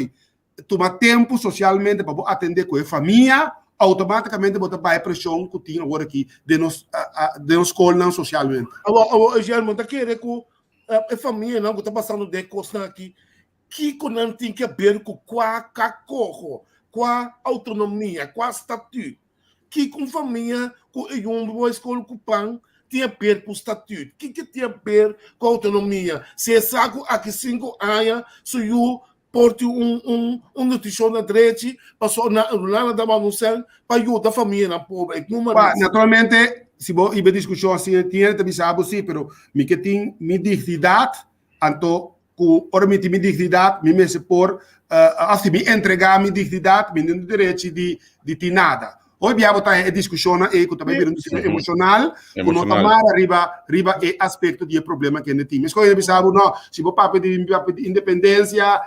tuma tempu socialmente pa bo atende cu e famia, automaticamente bo ta baha e presion cu tin awor aki den nos den nos scolnan socialmente. Awor, awor Eugène, bo ta kere cu e famianan cu ta pasando den e cosnan aki, kico nan tin ke ber cu cua cacoho, cua autonomia, cua statuut? Kiko un famia ku e yomber bai skol ku pan tin a ber ku statut? Kiko tin a ber ku outonomia? Si e sa ku aki sinku aña su yu por tin un un un nutrishon na drechi pasobra na Hulanda ta manda un sèn pa yuda famianan pober. E numa Wa, naturalmente, si bo hiba e diskushon asina, tin hende ta bisa bo si, pero mi ke tin mi dignidat, anto ku ora mi tin mi dignidat mi mester por òf si mi entregá mi dignidat mi no tin derechi di di tin nada. Hopi bia bo ta e diskushonnan ei ku ta bai bira un diskushon emoshonal ku no ta mara riba riba e aspekto di e problema ku hende tin. Meskos hende bisa bo no si bo papia di papia di independensia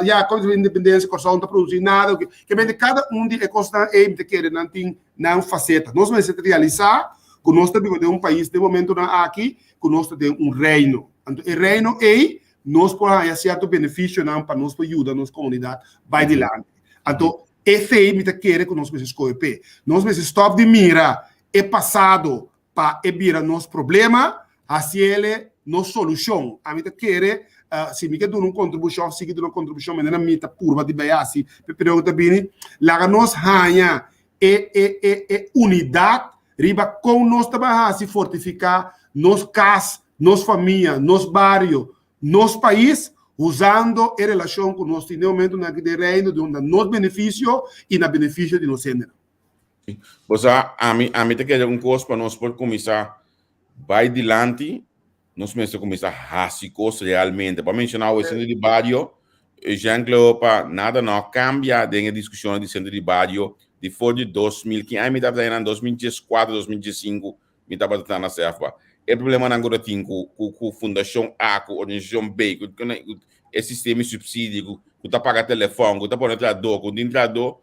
ya kon di independensia Kòrsou no ta produsí nada ke mente kada un di e kosnan ei mi ta kere nan tin nan faseta. Nos mester realisá ku nos ta biba den un pais den momentunan aki ku nos ta den un reino. Anto e reino ei nos por haña sierto benefisionan pa nos por yuda nos komunidat bai dilanti. Anto esei mi ta kere ku nos mester skohe p'e. Nos mester stòp di mira e pasado pa e bira nos problema, hasiele nos solushon. Ami ta kere si mi ke duna un kontribushon òf sigui duna un kontribushon manera mi ta purba di bai hasi p'e periodo ku ta bini, laga nos haña e e e e unidat riba kon nos ta bai hasi fortifiká nos kas, nos famia, nos bario, nos pais, usando e relashon ku nos tin den momentunan aki den Reino di na nos benefisio i na benefisio di nos hendenan. Bo sa, ami ami ta kere un kos pa nos por kuminsá bai dilanti Nos mester kuminsá hasi kos realmente. Bo a menshoná awe sentro di bario, Eugène Cleopa, nada no a kambia den e diskushonnan di sentro di bario di for di 2000, ki aña mi tabata einan? 2014, 2015 mi tabata ta na SEFBA. E problemanan ku ta tin ku ku fundashon A, ku organisashon B, ku e sistema di supsidio, ku ta paga telefòn, ku ta pone trahadó, ku no tin trahadó,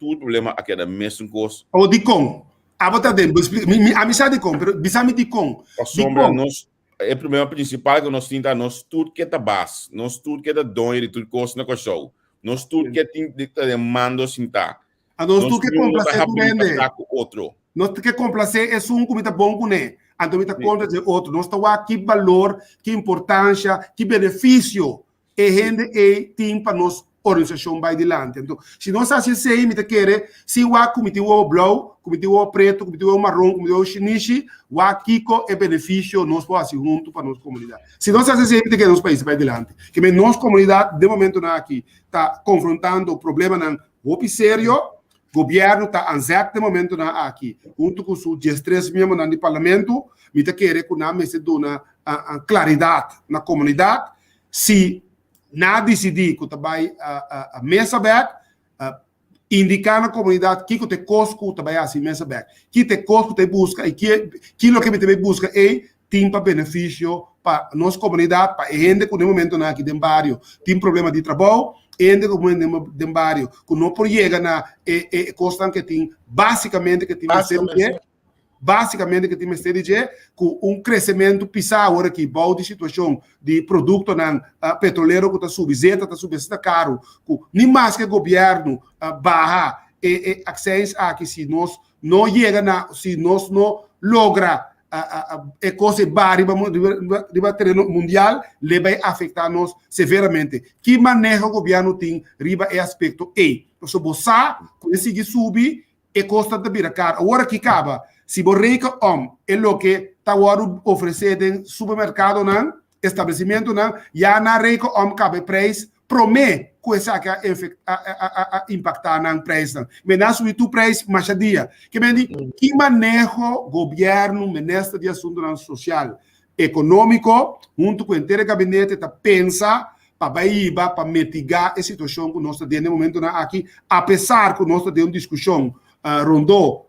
tur problema a keda mesun kos. Awor dikon? Abo ta den, bo explica, mi, mi, ami sa dikon, pero bisa mi dikon. Pasobra Dikon? nos, e problema principal ku nos tin ta nos tur ke ta bas, nos tur ke ta doño di tur kos na Kòrsou, nos tur ke tin di ta den mando sintá. A nos Nos tur ke niun no ta komplasé tur habrí pa hende. sta ku otro. Nos tur ke komplasé esun ku mi ta bon kuné, anto mi ta Sí. kontra dje otro. Nos ta wak ki balor, ki importansha, ki benefisio E hende ei tin pa nos organisashon bai dilanti. Anto, si nos hasi esei, mi ta kere, si wak ku mi tin wowo blou, ku mi tin wowo pretu, ku mi tin wowo maron, ku mi tin wowo shinishi, wak kiko e benefisio nos por hasi huntu pa nos komunidat. Si nos hasi esei, mi ta kere nos pais bai dilanti. Ke men nos komunidat den momentunan aki ta konfrontando problemanan hopi serio. Gobièrnu ta aanzet den momentunan aki huntu ku su diestres miembronan di parlamento. Mi ta kere ku nan mester duna klaridat na komunidat. Si nan a disidí ku ta bai mesa bèk, Indiká na komunidat kiko ta e kos ku ta bai hasi mesa bèk, ki ta e kos ku ta bai buska i ki loke mi ta bai buska ei tin pa benefisio pa nos komunidat, pa e hende ku den momentonan aki den bario tin problema di trabou, e hende ku den bario ku no por yega na e kosnan ke tin básikamente ke tin mester di dje. Básikamente ke tin mester di dje ku un kresementu pisá awor aki bou di situashon di produktonan petrolero ku ta subi, zeta ta subi asina karu ku ni maske gobièrnu baha e e akseins aki si nos no yega na si nos no logra e kos ei baha riba riba tereno mundial le bai afektá nos severamente. Ki maneho gobièrnu tin riba e aspekto ei? Pasobra bo sa ku e sigui subi E kosnan ta bira kar. Awor aki kaba, si bo reken om e loke ta wòrdu ofresé den supermerkadonan, establesimentunan, ya nan reken om kaba e preis promé ku esaki a a impaktá nan preisnan. Men nan a subi tur preis masha dia. Ke men di, ki maneho gobièrnu, minister di Asuntunan Sosial, Ekonómiko, huntu ku henter e gabinete ta pensa pa bai hiba pa mitigá e situashon ku nos ta den den momentunan aki, apesar ku nos ta den un diskushon rondó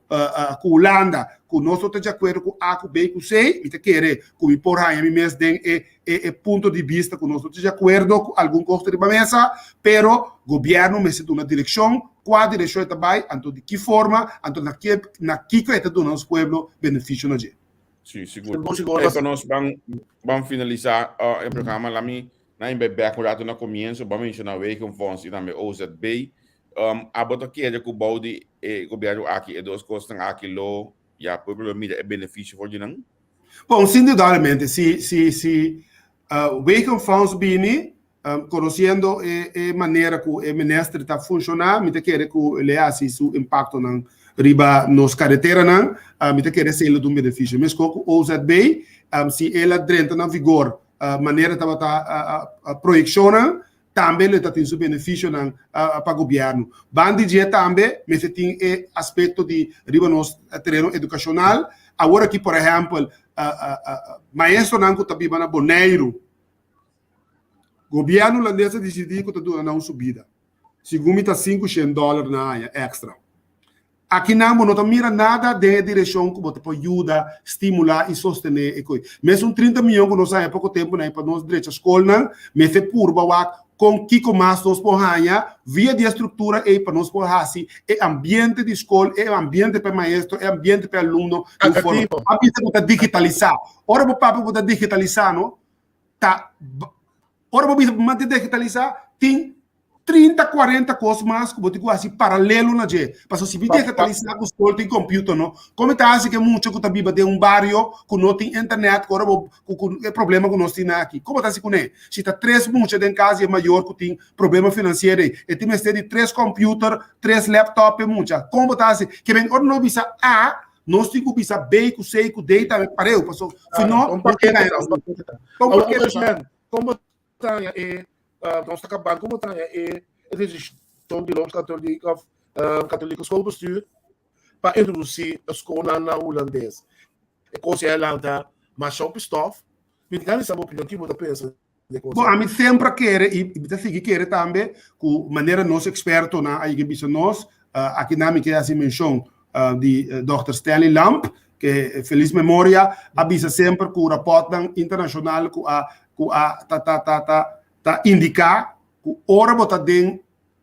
ku Hulanda ku nos no ta di akuerdo ku A ku B ku C, mi ta kere ku mi por haña mi mes den e e punto di bista ku nos no ta di akuerdo ku algun kos ta riba mesa, pero gobièrnu mester duna direkshon, kua direkshon e ta bai, anto di ki forma, anto na na kiko e ta duna nos pueblo benefisio na dje. Sí, sigur. Sigur. Pa nos ban ban finalisá e programa, lami Nan bai bek un rato na comienzo, bo a menciona Wegenfonds y tambe OZB. Abo ta kere cu bou di e gobierno aki e dos cosnan aki lo, ya, pueblo lo mira e beneficio for di nan? Bon, sindudablemente, si, si, si Wegenfonds bini, conociendo e, e manera cu e minister ta funciona, mi ta kere cu lo e haci su impactonan riba nos careteranan, mi ta kere esey lo ta un beneficio. Mescos cu OZB, si el a drenta na vigor manera tabata proyekshonnan tambe lo ta tin su benefisionan pa gobièrnu. Ban di dje tambe mester tin e aspekto di riba nos tereno edukashonal. Awor aki por ehèmpel maestronan ku ta biba na Boneiru, gobièrnu hulandes a disidí ku ta duna nan un subida, segun mi ta 500 dòler na aña èkstra. Akinan bo no ta mira nada den e direkshon ku bo ta por yuda, stimulá i sostené e koi. Mesun 30 miyon ku nos haña poko tempu na pa nos drecha skolnan, mester purba wak kon kiko mas nos por haña via di e struktura ei pa nos por hasi e ambiente di skol, e ambiente pa e maestro, e ambiente pa e alumno di un forma. A bisa ku ta digitalisá. Ora bo papia ku ta digitalisá no, ta ora bo bisa bo mante digitalisá tin 30, 40 kos mas ku bo tin ku hasi paralelo na dje. Pasobra si mi digitalisá ku skol tin computer no, kon mi ta hasi ku e mucha ku ta biba den un bario ku no tin internet, ku ora bo ku ku e problema ku nos tin aki, kon bo ta hasi kuné? Si ta tres mucha den kas di e mayor ku tin problema finansiero ei, e tin mester di tres computer, tres laptop pa e mucha, kon bo ta hasi? Ke men ora nos bisa A, nos tin ku bisa B ku C ku D tambe pareu, pasobra si no, Un pakete ta, un pakete ta. Un pakete ta. Kon bo ta haña e nos ta kabando kon bo ta haña e desishon di Rooms-Katholiek òf Katholieke Schoolbestuur pa introdusí e skolnan na hulandes. E kos ei a lanta masha hopi stòf. Mi tin gana di sa bo opinion, kiko bo ta pensa di e kos Bo, ami semper a kere i mi ta sigui kere tambe ku manera nos ekspertonan a yega bisa nos, aki nan mi ke hasi menshon di dòkter Stanley Lamp, ke felis memoria, a bisa semper ku rapòrtnan internashonal ku a ku a ta ta ta ta ta indiká ku ora bo ta den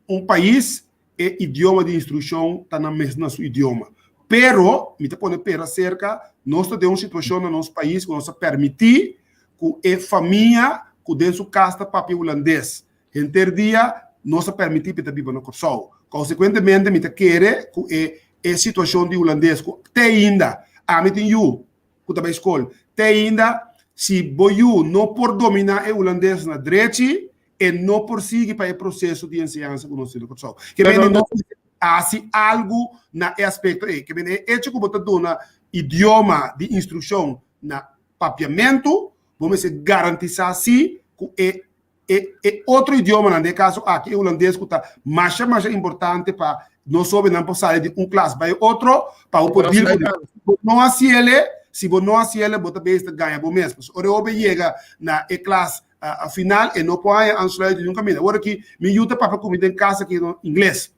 un pais e idioma di instrukshon ta na mes na su idioma. Pero, mi ta pone pera serka, nos ta den un situashon na nos pais ku nos a permití ku e famia ku den su kas ta papia hulandes henter dia nos a permití pa e ta biba na Kòrsou. Konsekuentemente mi ta kere ku e e situashon di hulandes ku te ainda ami tin yu ku ta bai skol, te ainda si bo yu no por dominá e hulandes na drechi e no por sigui pa e proseso di enseñansa ku nos tin na Kòrsou. Ke mende nos mester hasi algu na e aspekto ei. Ke mende e echo ku bo ta duna idioma di instrukshon na papiamentu, bo mester garantisá si ku e E e otro idiomanan, den e kaso aki e hulandes ku ta masha masha importante pa nos hóbennan por sali di un klas bai otro pa bo por deal ku nan. Si bo no hasi el'e, si bo no hasi el'e bo ta bezig ta gaña bo mes. Pasobra ora e hóben yega na e klas final e no por haña aansluiting nunka kaminda. Awor aki mi yu ta papia ku mi den kas aki ingles.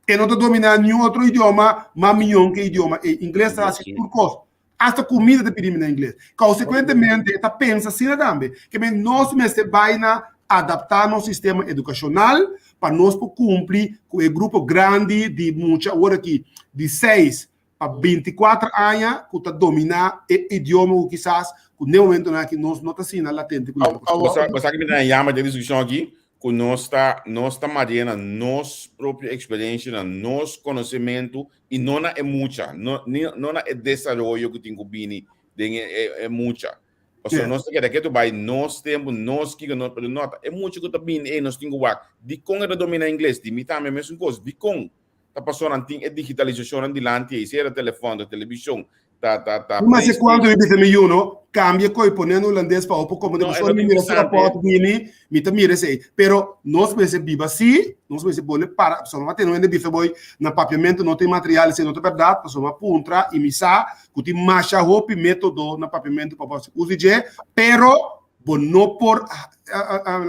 E no ta dominá niun otro idioma mas mion ku e idioma ei. Ingles ta hasi tur kos. Asta kumida ta pidi mi na ingles. Konsekuentemente e ta pensa asina tambe. Ke men nos mester bai na adaptá nos sistema edukashonal pa nos por kumpli ku e grupo grandi di mucha awor aki di seis pa 24 aña ku ta dominá e idioma ku kisas ku n'e momentonan aki nos no ta asina latente ku nan. Bo sa ki mi ta yama den diskushon aki ku nos ta nos ta maria na nos propio eksperensia, na nos konosementu i no na e mucha, no no na e desaroyo ku tin ku bini den e e mucha. Pasobra nos ta keda ketu bai nos tempu, nos kiko, nos, pero no ta e mucha ku ta bini ei nos tin ku wak dikon e ta dominá ingles, di mi tambe mesun kos, dikon ta pasobra nan tin e digitalisashonnan dilanti ei, sea ta telefòn, ta televishon, ta ta ta Mas e kuantu mi bisa mi yu no, kambia koi pone na hulandes pa opo komo No, e ora lo mi mira su interesante. rapòrt bini, mi ta mira esei. Pero nos mester biba si, nos mester bole para, pasobra no a tene un hende bisa boy na papiamentu no tin material, esei no ta bèrdat, pasobra mi a puntra i mi sa ku tin masha hopi método na papiamentu pa bo hasi uso di dje, pero bo no por,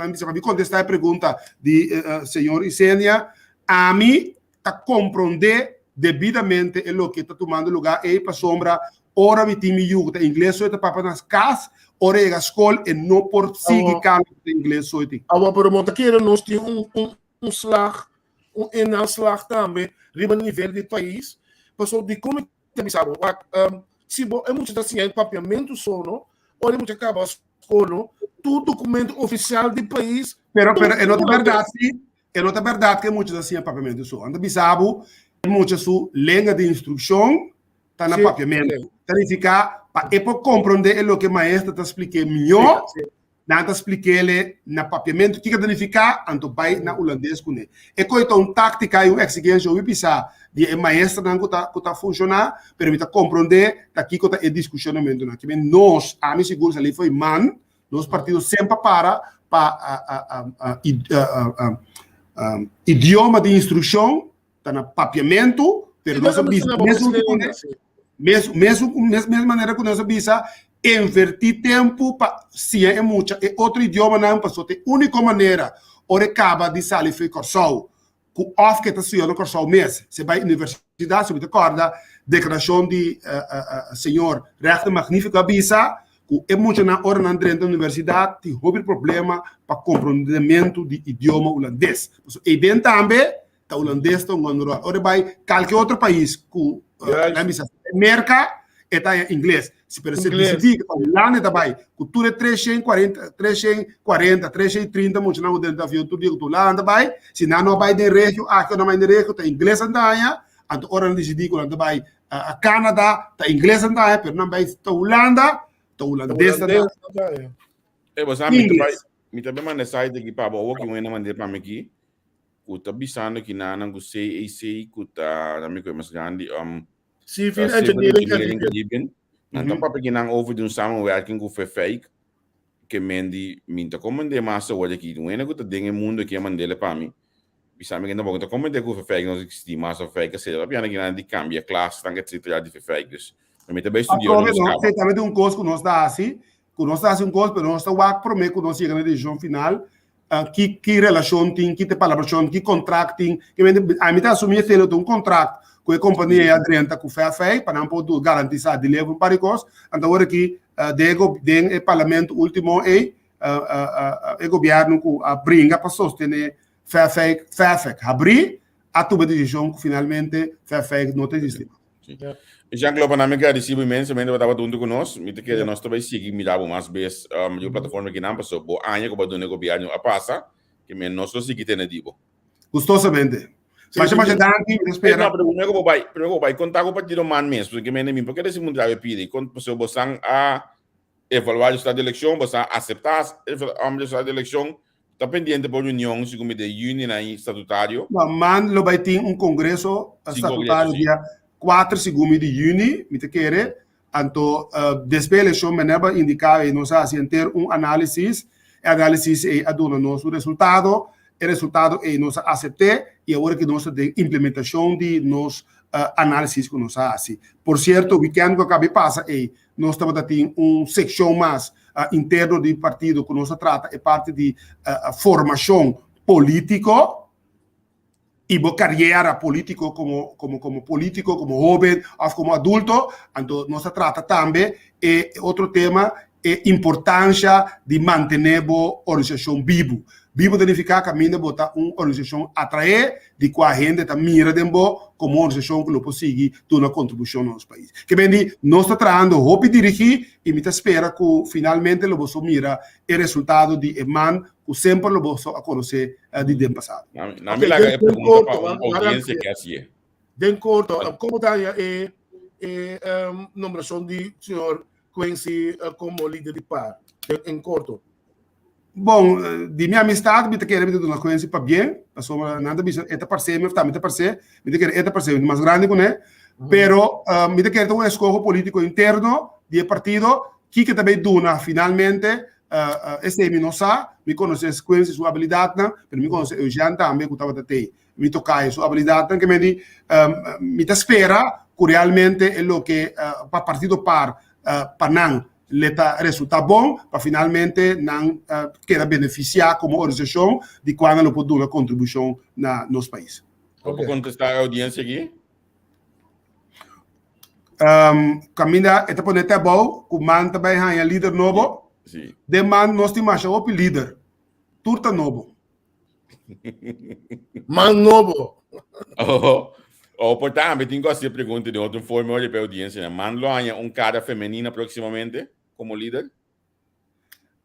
mi bisa pa mi kontestá e pregunta di señor Isenia, Ami ta komprondé debidamente e loke ta tumando lugá ei pasobra ora mi tin mi yu ku ta ingles so e ta papia na kas, ora e yega skol e no por sigui kambia ku ta ingles so e tin. Awa, pero bo ta kere nos tin un un un slag, un inhaalslag tambe riba nivel di pais? Pasobra dikon mi ta bisa bo? Wak, si bo e mucha ta siña e papiamentu so no, ora e mucha kaba skol no, tur dokumento ofisial di pais, Pero pero e no ta bèrdat si E no ta bèrdat ku e mucha ta siña papiamentu so. Nan ta bisa bo e mucha su lenga di instrukshon ta na papiamentu. Ta nifiká pa e por komprondé e loke maestro ta splik'é mihó, nan ta splik'é na papiamentu kiko ta nifiká, anto bai na hulandes kuné. E koi ta un táktika i un eksigensia hopi pisá di e maestronan ku ta ku ta funshoná, pero mi ta komprondé ta kiko ta e diskushonamentunan. Kimen nos, ami sigur salí fo'i man Nos partido semper para pa idioma di instrukshon ta na papiamentu, pero nos a bisa mesun mes mes mes manera ku nos a bisa invertí tempu pa siña e mucha e otro idiomanan pasobra ta e úniko manera ora e kaba di sali for Kòrsou ku òf ke ta studia na Kòrsou mes, se bai universidat, si bo ta kòrda deklarashon di señor Rechter Magnifico a bisa ku e muchanan ora nan drenta universidat tin hopi problema pa komprondementu di idioma hulandes. Pasobra eiden tambe ta hulandes ta un ròl. Ora e bai kalke otro pais ku nan bisa Merka e ta haña ingles. Si pero se disidí ku pa Hulanda e ta bai ku tur e 340, 340, 330 muchanan ku drenta avion tur dia ku ta Hulanda ta bai, si nan no a bai den regio aki o nan bai den regio ta ingles nan ta haña, anto ora nan disidí ku nan ta bai Canada ta ingles nan ta haña, pero nan bai ta Hulanda ta hulandes nan ta haña. E bo sa mi ta bai mi ta bai manda site aki pa bo awor ki un hende mand'é pa mi aki ku ta bisando ki nan ku CAC ku ta mi ku e mas grandi Civil Civil Engineering Engineering Caribbean. Caribbean. Nan ta papia ki nan over di un samenwerking ku Fefijk ke men di mi ta komende mas awor aki. Un hende ku ta den e mundo aki a mand'el pa mi. Bisa mi ke tampoco ta komende ku Fefijk no ta existi mas of Fefijk a sera. Papia nan ki nan di kambia klasnan etcetera di Fefijk. Dus mi ta bai studia ora Aprobe nos no, kaba. esei tambe ta un kos ku nos ta hasi, ku nos ta hasi un kos pero nos ta wak promé ku nos yega na e desishon final ki ki relashon tin, ki te palabrashon, ki kontrakt tin. Ke mente ami ta asumí esei lo ta un kontrakt ku e kompania ya drenta ku FFA pa nan por garantisá deliver un par di kos. Anto awor aki den e den e parlamento último ei e gobièrnu ku a bringa pa sostené FFA FFA habrí a tuma e desishon ku finalmente FFA no ta eksistí mas. Sí. Jean-Claude, pa nami gradisí bo inmensamente pa tabata huntu ku nos. Mi ta kere nos ta bai sigui mira bo mas bes um, riba plataforma kinan, paso bo aña ku bo a duna e gobièrnu a pasa, ke men nos lo sigui tene di bo. Gustosamente. Masha masha danki, mi ta Eh, spera. no, pero promé ku bo bai, promé ku bo bai, konta ku partido man mes, pasobra ke men mi por kere si muntra e pidi, kon, pasobra bo san a evaluá resultado di elekshon, bo san aseptá resultado di elekshon, Ta pendiente pa un reunion segun mi den juni na statutario. No, man lo bai tin un kongreso statutario dia 4 segun mi di juni, mi ta kere. Anto despues elekshon meneer ba indiká ei nos a hasi henter un análisis. E análisis ei a duna nos un resultado. E resultado ei nos a asept'é i awor aki nos ta den implementashon di nos análisis ku nos a hasi. Por sierto, wikènt ku a kaba di pasa ei nos tabata tin un sekshon mas interno di partido ku nos a trata e parti di formashon polítiko. i bo kariera polítiko komo komo komo polítiko, komo hóben òf komo adulto. Anto nos ta trata tambe e otro tema, e importansha di mantené bo organisashon bibu. Bibu ta nifiká kaminda bo ta un organisashon atraé di kua hende ta mira den bo komo un organisashon ku lo por sigui duna kontribushon na nos pais. Ke men di nos ta trahando hopi dirigí i mi ta spera ku finalmente lo boso mira e resultado di e man ku semper lo boso a konosé di den pasado. Na mi laga e pregunta pa un audiencia ke hasié. Den korto, komo ta haña e e nombrashon di señor Quincy komo lider di par? En korto. Bon, di mi amistad mi ta kere mi ta duna Quincy pabien, pasobra nan ta bisa e ta parse mi of tambe ta parse, mi ta kere e ta parse mi ta mas grandi kuné, pero mi ta kere ta un eskoho politiko interno di e partido, kiko ta bay duna finalmente Esei mi no sa, mi konosé Quincy su abilidatnan, pero mi konosé Eugène tambe ku tabata tei. Mi tokayo su abilidatnan ke men di mi ta spera ku realmente e loke pa partido par pa nan le ta resultá bon pa finalmente nan keda benefisiá komo organisashon di kua nan lo por duna kontribushon na nos pais. Bo por kontestá e oudiensia aki? Kaminda e ta pone te abou ku man ta bai haña lider nobo. Sí. Den man nos tin masha hopi lider. Tur ta nobo. Man nobo. Oh, oh, por tambe tin ku hasi e pregunta den otro forma ora pa e audiencia. Man lo haña un cara femenina próximamente como lider?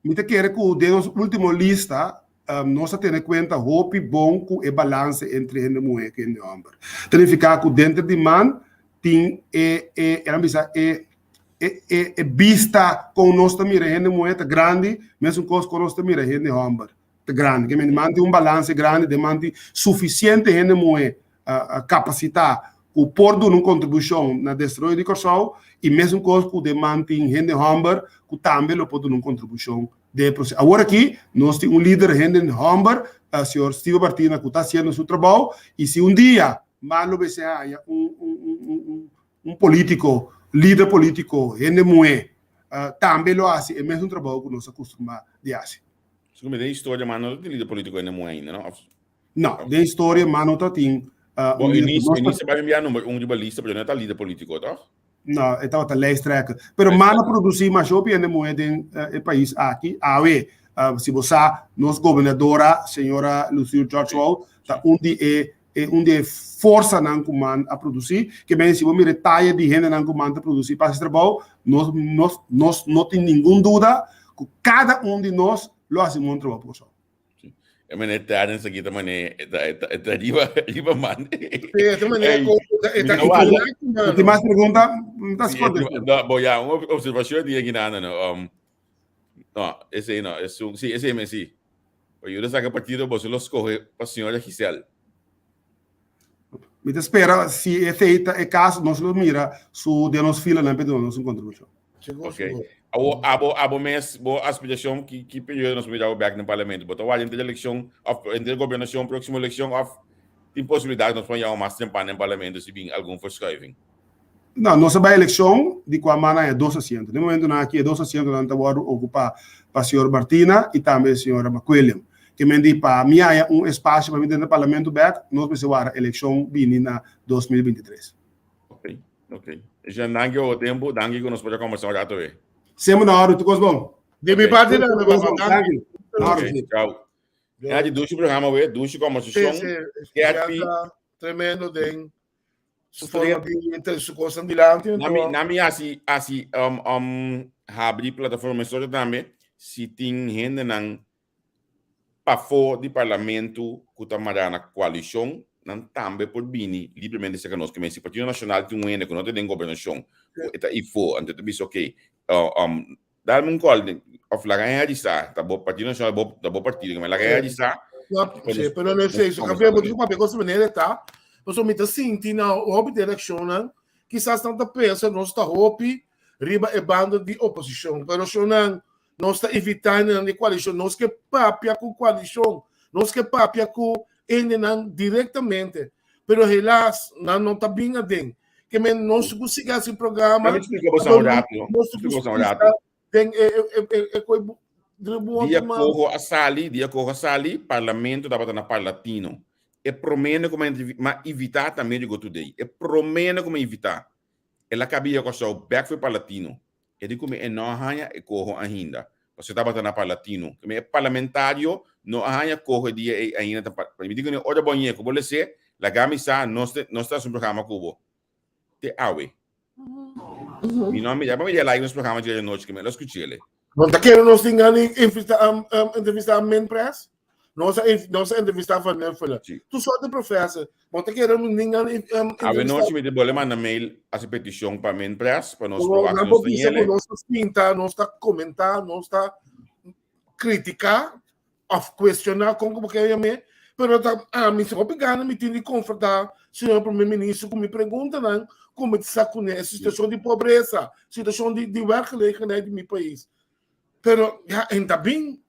Mi ta kere ku den nos último lista nos a tene kuenta hopi bon ku e balanse entre hende muhé ku hende hòmber. Ta nifiká ku denter di man tin e e e nan bisa e e e e bista kon nos ta mira hende muhé ta grandi, mesun kos kon nos ta mira hende hòmber ta grandi. Ke men man tin un balanse grandi, den man tin sufisiente hende muhé kapasitá ku por duna un kontribushon na desaroyo di Kòrsou i mesun kos ku den man tin hende hòmber ku tambe lo por duna un kontribushon den e proseso. Awor aki nos tin un lider hende hòmber, señor Steven Martina ku ta hasiendo su trabou i si un dia man lo mester haña un un un polítiko, lider polítiko, hende muhé tambe lo hasi e mesun trabou ku nos a kustumá di hasi. Segun mi den historia man no ta tin lider polítiko hende muhé ainda no? Òf No, den historia man no ta tin uh, un lider. Eunice, Eunice bai enviar number un riba lista, pero no ta lider politico, toch? No, e tabata lijsttrekker. Pero man a produci mas hopi hende muhe den uh, e pais aki. Awe, uh, si bo sa, nos gobernadora, señora Lucille George Wall, ta un di e, e un di e forsanan ku man a produci. Ke men si bo mira e taya di hendenan ku man ta produci pa hasi trabou, nos, nos, nos no tin ningun duda ku kada un di nos lo hasi un bon trabou pa Kòrsou. E meneer Terence aquí ta mane, ta, ta, ta riba, riba man. Sí, esta manera Ey, e ta mi no wala. No tin mas pregunta? Ta Sí, scote. no, bo ya, un observación di aquí nada, no. No, ese no, es un, sí, ese me sí. Pa yuda saca partido, bo lo scoge pa señora Giselle. Mi ta spera si esei ta e caso, nos lo mira su den nos filanan pa duna nos un contribucion. Sigur, Ok. sigur. Abo, abo, abo mes, bo aspiracion, ki, ki periodo nos mira bo bek den parlamento? Bo ta wak entre eleccion, of entre gobernacion, proximo eleccion, of tin posibilidad nos por yama mas tempan den parlamento si bin algun verschuiving? No, nos a bai eleccion di cua man a haña dos asiento. Den momentonan aki e dos asientonan ta wordo ocupa pa señor Martina y tambe señora McWilliam. Ke men di pa mi haña un espacio pa mi drenta parlamento bek, nos mester wara eleccion bini na 2023. Ok, ok. Jean, danki pa bo tempo, danki ku nos por a kombersá un rato e. Semper na orde, tur kos bon. Di mi Ok. parti tambe, Tur kos papá. bon, Danki. danki. Na orde, Ok, sí. chao. Ja, di dushi programa we, dushi Sí, kombersashon. sí. Skerpi. Esperanza tremendo den su forma di entre su cosnan dilanti. Nami, Anto, nami hasi, hasi habri plataforma historia tambe, si tin hendenan pafó di parlamento ku ta mará na koalishon, nan tambe por bini libremente serka nos. Kimen si Partido Nashonal tin un hende ku no ta den gobernashon, ku e ta ifó, anto e ta bisa ok, dame un kòl òf laga hende sa, ta bo Partido Nashonal ta bo partido, kimen laga hende sa. No, sí, pero no es eso. Campeón, bo tin ku papia ku su manera ta, pasobra mi ta sinti na hopi direkshonnan, kisas nan ta pensa nos ta hopi riba e banda di oposishon, pero shonnan Nos ta invitá hendenan di koalishon. Nos ke papia ku koalishon. Nos ke papia ku hendenan direktamente. Pero helaas, nan no ta bin aden. Ke men nos ku sigui hasi programa. Laat me explica boso un rato. Nos ku Explica boso un rato. Den e e e e koi dribu Dia Coho a sali, dia Coho a sali, parlamento tabata na Parlatino. E promé ku mi a invitá ta Medico Today. E promé ku mi a invitá. El a kabia Kòrsou bèk for Parlatino. E di ku mi e no a haña e koho ainda. Pasobra e tabata na Parlatino. Ku mi e parlamentario no a haña koho e dia ei ainda ta Mi di ku mi ora bo ñe ku bo les'é, laga mi sa nos nos ta hasi un programa ku bo. Te awe. Mi no a mira, pa mi like nos programa dje anochi ku mi lo skuch'é. No ta kere nos tin gana entrevista Min Press? Nos a nos a entrevista Van Nuffelen. Sí. Tur soort di professor. Bo ta kere nos tin gana Awe entrevista. nochi mi ta bolbe manda mail hasi peticion pa Min Press pa nos Pero proba si nan nos por ta bisa yele. ku nos ta sinta, nos ta comenta, nos ta critica of cuestiona con ku bo ke yam'é. Pero ta ami si hopi gana mi tin di confronta señor primer minister ku mi preguntanan ku mi ta sa kuné e situacion di pobresa, situacion di di werkgelegenheid di mi pais. Pero ya en ta bin.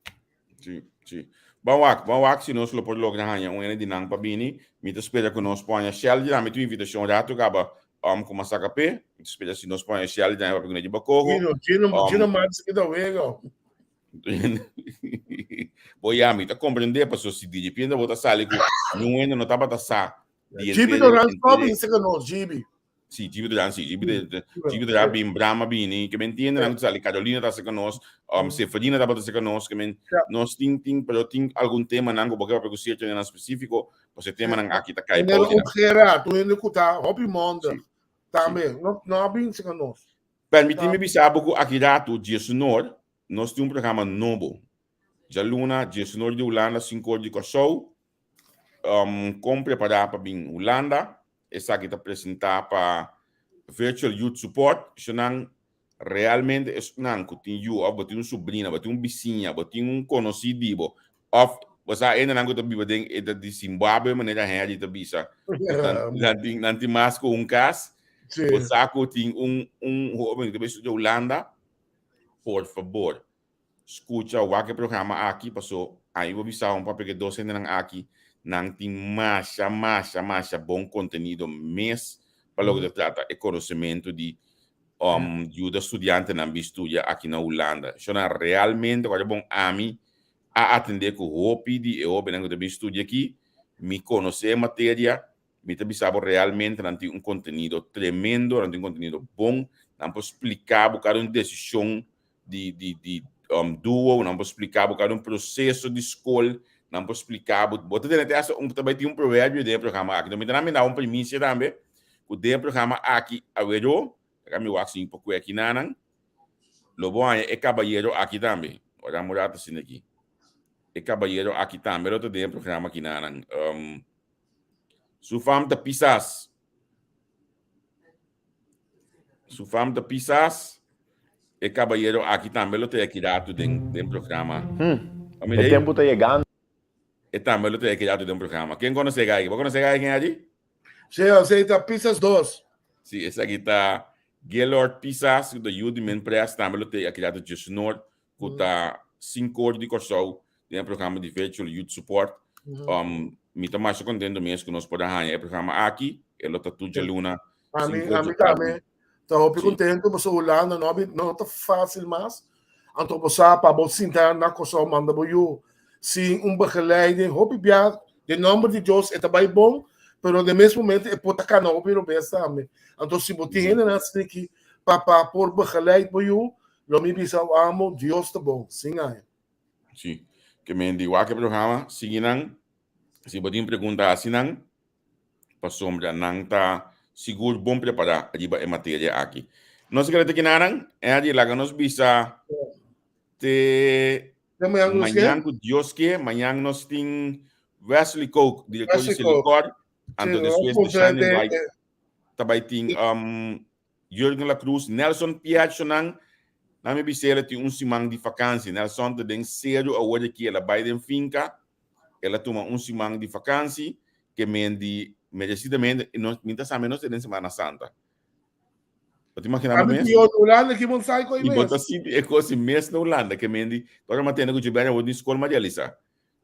Sí, sí. Ban wak, ban wak si nos lo por logra haña un ene di nan pa bini. Mi ta spera ku nos por haña Shell di nan. Mi tin un invitashon rato kaba um ku masaka p'e. Mi ta spera si nos por haña Shell di nan papia ku ne di Bakoho. Gino, Gino, Um, Gino Martins ki ta wega. Bo ya, mi ta komprendé paso si di repente bo ta sali ku niun hende no tabata sa di Gibi henter Doran henter stop inse ka nos, Gibi. Sí, Gibi Doran, sí. Gibi, de, Gibi Doran bin, Brahma bini, ke men tiende nan sali, Carolina ta seka nos, um, Seferina tabata seka nos, ke men, nos tin, tin, pero tin algun tema nan ku bo ke papia ku sierto nan específico, pues e tema nan aki ta kai Meneer bou di nan. Ojera, tur hende ku ta hopi mondig, Sí, tambe, no, no a bin seka nos. Permití mi bisa bo ku aki ratu, diesunor, nos tin un programa nobo. Djaluna, diesunor di Hulanda, sinkor di Kòrsou, um, kon prepará pa bin Hulanda. Esaki ta presentá pa Virtual Youth Support. Esnan realmente esnan ku tin yu òf bo tin un subrina, bo tin un bisiña, bo tin un konosí di bo òf bo sa hendenan ku ta biba den e ta di Zimbabwe manera Henry ta bisa ku nan nan tin nan tin mas ku un kas. Bo sa ku tin un un hóben ku ta bai studia Hulanda, por fabor Skucha wak e programa aki paso ami bo bisa un papia ke dos hendenan aki nan tin masha masha masha bon kontenido mes pa loke ta trata e konosementu di yuda studiantenan bin studia aki na Hulanda. Shona realmente ora bon ami a atende ku hopi di e hobennan ku ta bin studia aki mi konosé e materia mi ta bisa bo realmente nan tin un kontenido tremendo nan tin un kontenido bon nan por splika bo kada un desishon di di di um, duo, nan por splika bo kada un proseso di skol, nan por splika bo, bo ta tene te hasta un, ta bai tin un proverbio den e programa aki. Mi ta nan da un primisia tambe, ku den e programa aki awero, laga mi wak si mi por kue aki nanan, lo bo haña e kabayero aki tambe. Ora mi rato asina aki. E kabayero aki tambe lo ta den e programa aki nanan. Um, su fam ta Pisas. Su fam ta Pisas. E kabayero aki tambe lo ta aki ratu den den programa. Hmm. A mira E ei? tempu ta yegando. E tambe lo ta aki ratu den programa. Ken konosé gai? Bo konosé gai ken adi? Sí, esei ta Pisas dos. Sí, esaki ta Gaylord Pisas, ku ta yu di Men Press, tambe lo ta aki ratu djesnor, ku ta sinkor di Kòrsou den e programa di Virtual Youth Support. Um, mi ta masha kontento mes ku nos por a haña e programa aki. E lo ta tur djaluna Ami, sinkor ami di tardi. tambe ta hopi Sí. kontento pasobra Hulanda no no ta fásil mas. Anto bo sa pa bo sinta na Kòrsou manda bo yu sin un begeleiding hopi bia den nòmber di Dios e ta bai bon, pero den mes momento e por ta kana hopi robes tambe. Anto si bo tin hendenan asina aki pa pa por begeleid bo yu, Lo mi bisa bo amo, Dios ta bon, sin aña. Sí. Ke men di wak e programa, sigui nan. Si bo tin pregunta hasi nan, pasobra nan ta sigur bon prepará riba e materia aki. Nos a keda te kinanan, Eddie, laga nos bisa te Te mañan ku Dios ke. mañan ku Dios ke. Mañan nos tin Wesley Kook, direktor di Wesley Kook. Selikor. Sí, Anto nos despues a di Shining puntra Light ta bai tin um, Jurgen La Cruz, Nelson Piachonan, na mi bisa el a tin un siman di vakansi. Nelson ta den serio awor aki, el a bai den finka, el a tuma un siman di vakansi, ke men di meresidamente, i nos, mi ta sa menos ta den Semana Santa. Bo ta imagina bo Ami mes? tin otro Hulanda ki bon sai koi I bo mes. ta sinti e kos i mes na Hulanda, ke men di, ora mi a tende ku Gilberto awor tin skol mi a realisa.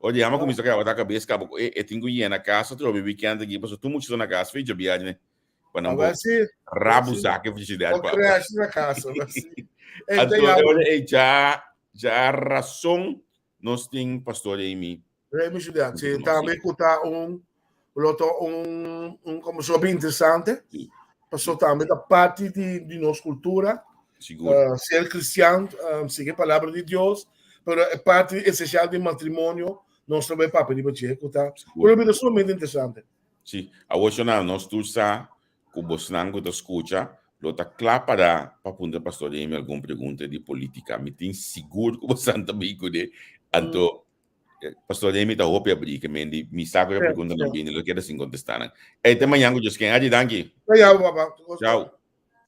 Ora di yama kuminsa kaba ta kabes kaba ku e, e tin ku yena kas atrobe weekend aki, pasobra tur mucha ta na kas, fecha biahe. Pa nan bo rabu zak e frigidaire pa. Crash na casa. Anto ora e ja ja rason nos tin pastor Amy. Amy Julian, si tambe ku ta un. Lo ta un un kombersashon hopi interesante. Paso tambe ta parti di di nos kultura. Sigur. Uh, ser kristian, um, sigui palabra di Dios, pero e parti esensial di matrimonio, nos ta bai papia riba dje, ku ta Sigur. ku lo bira sumamente interesante. Sí, awor shona nos tur sa ku bosnan ku ta skucha lo ta kla pará pa puntra Pastor Remy algun pregunta di polítika. Mi tin sigur ku bosan ta bin kuné. Anto Pastor Remy ta hopi abrí ke men di mi sa ku e preguntanan bini lo keda sin kontestá nan. Ey te mañan ku Dios ken. Adi danki. Te yau papa. Chao.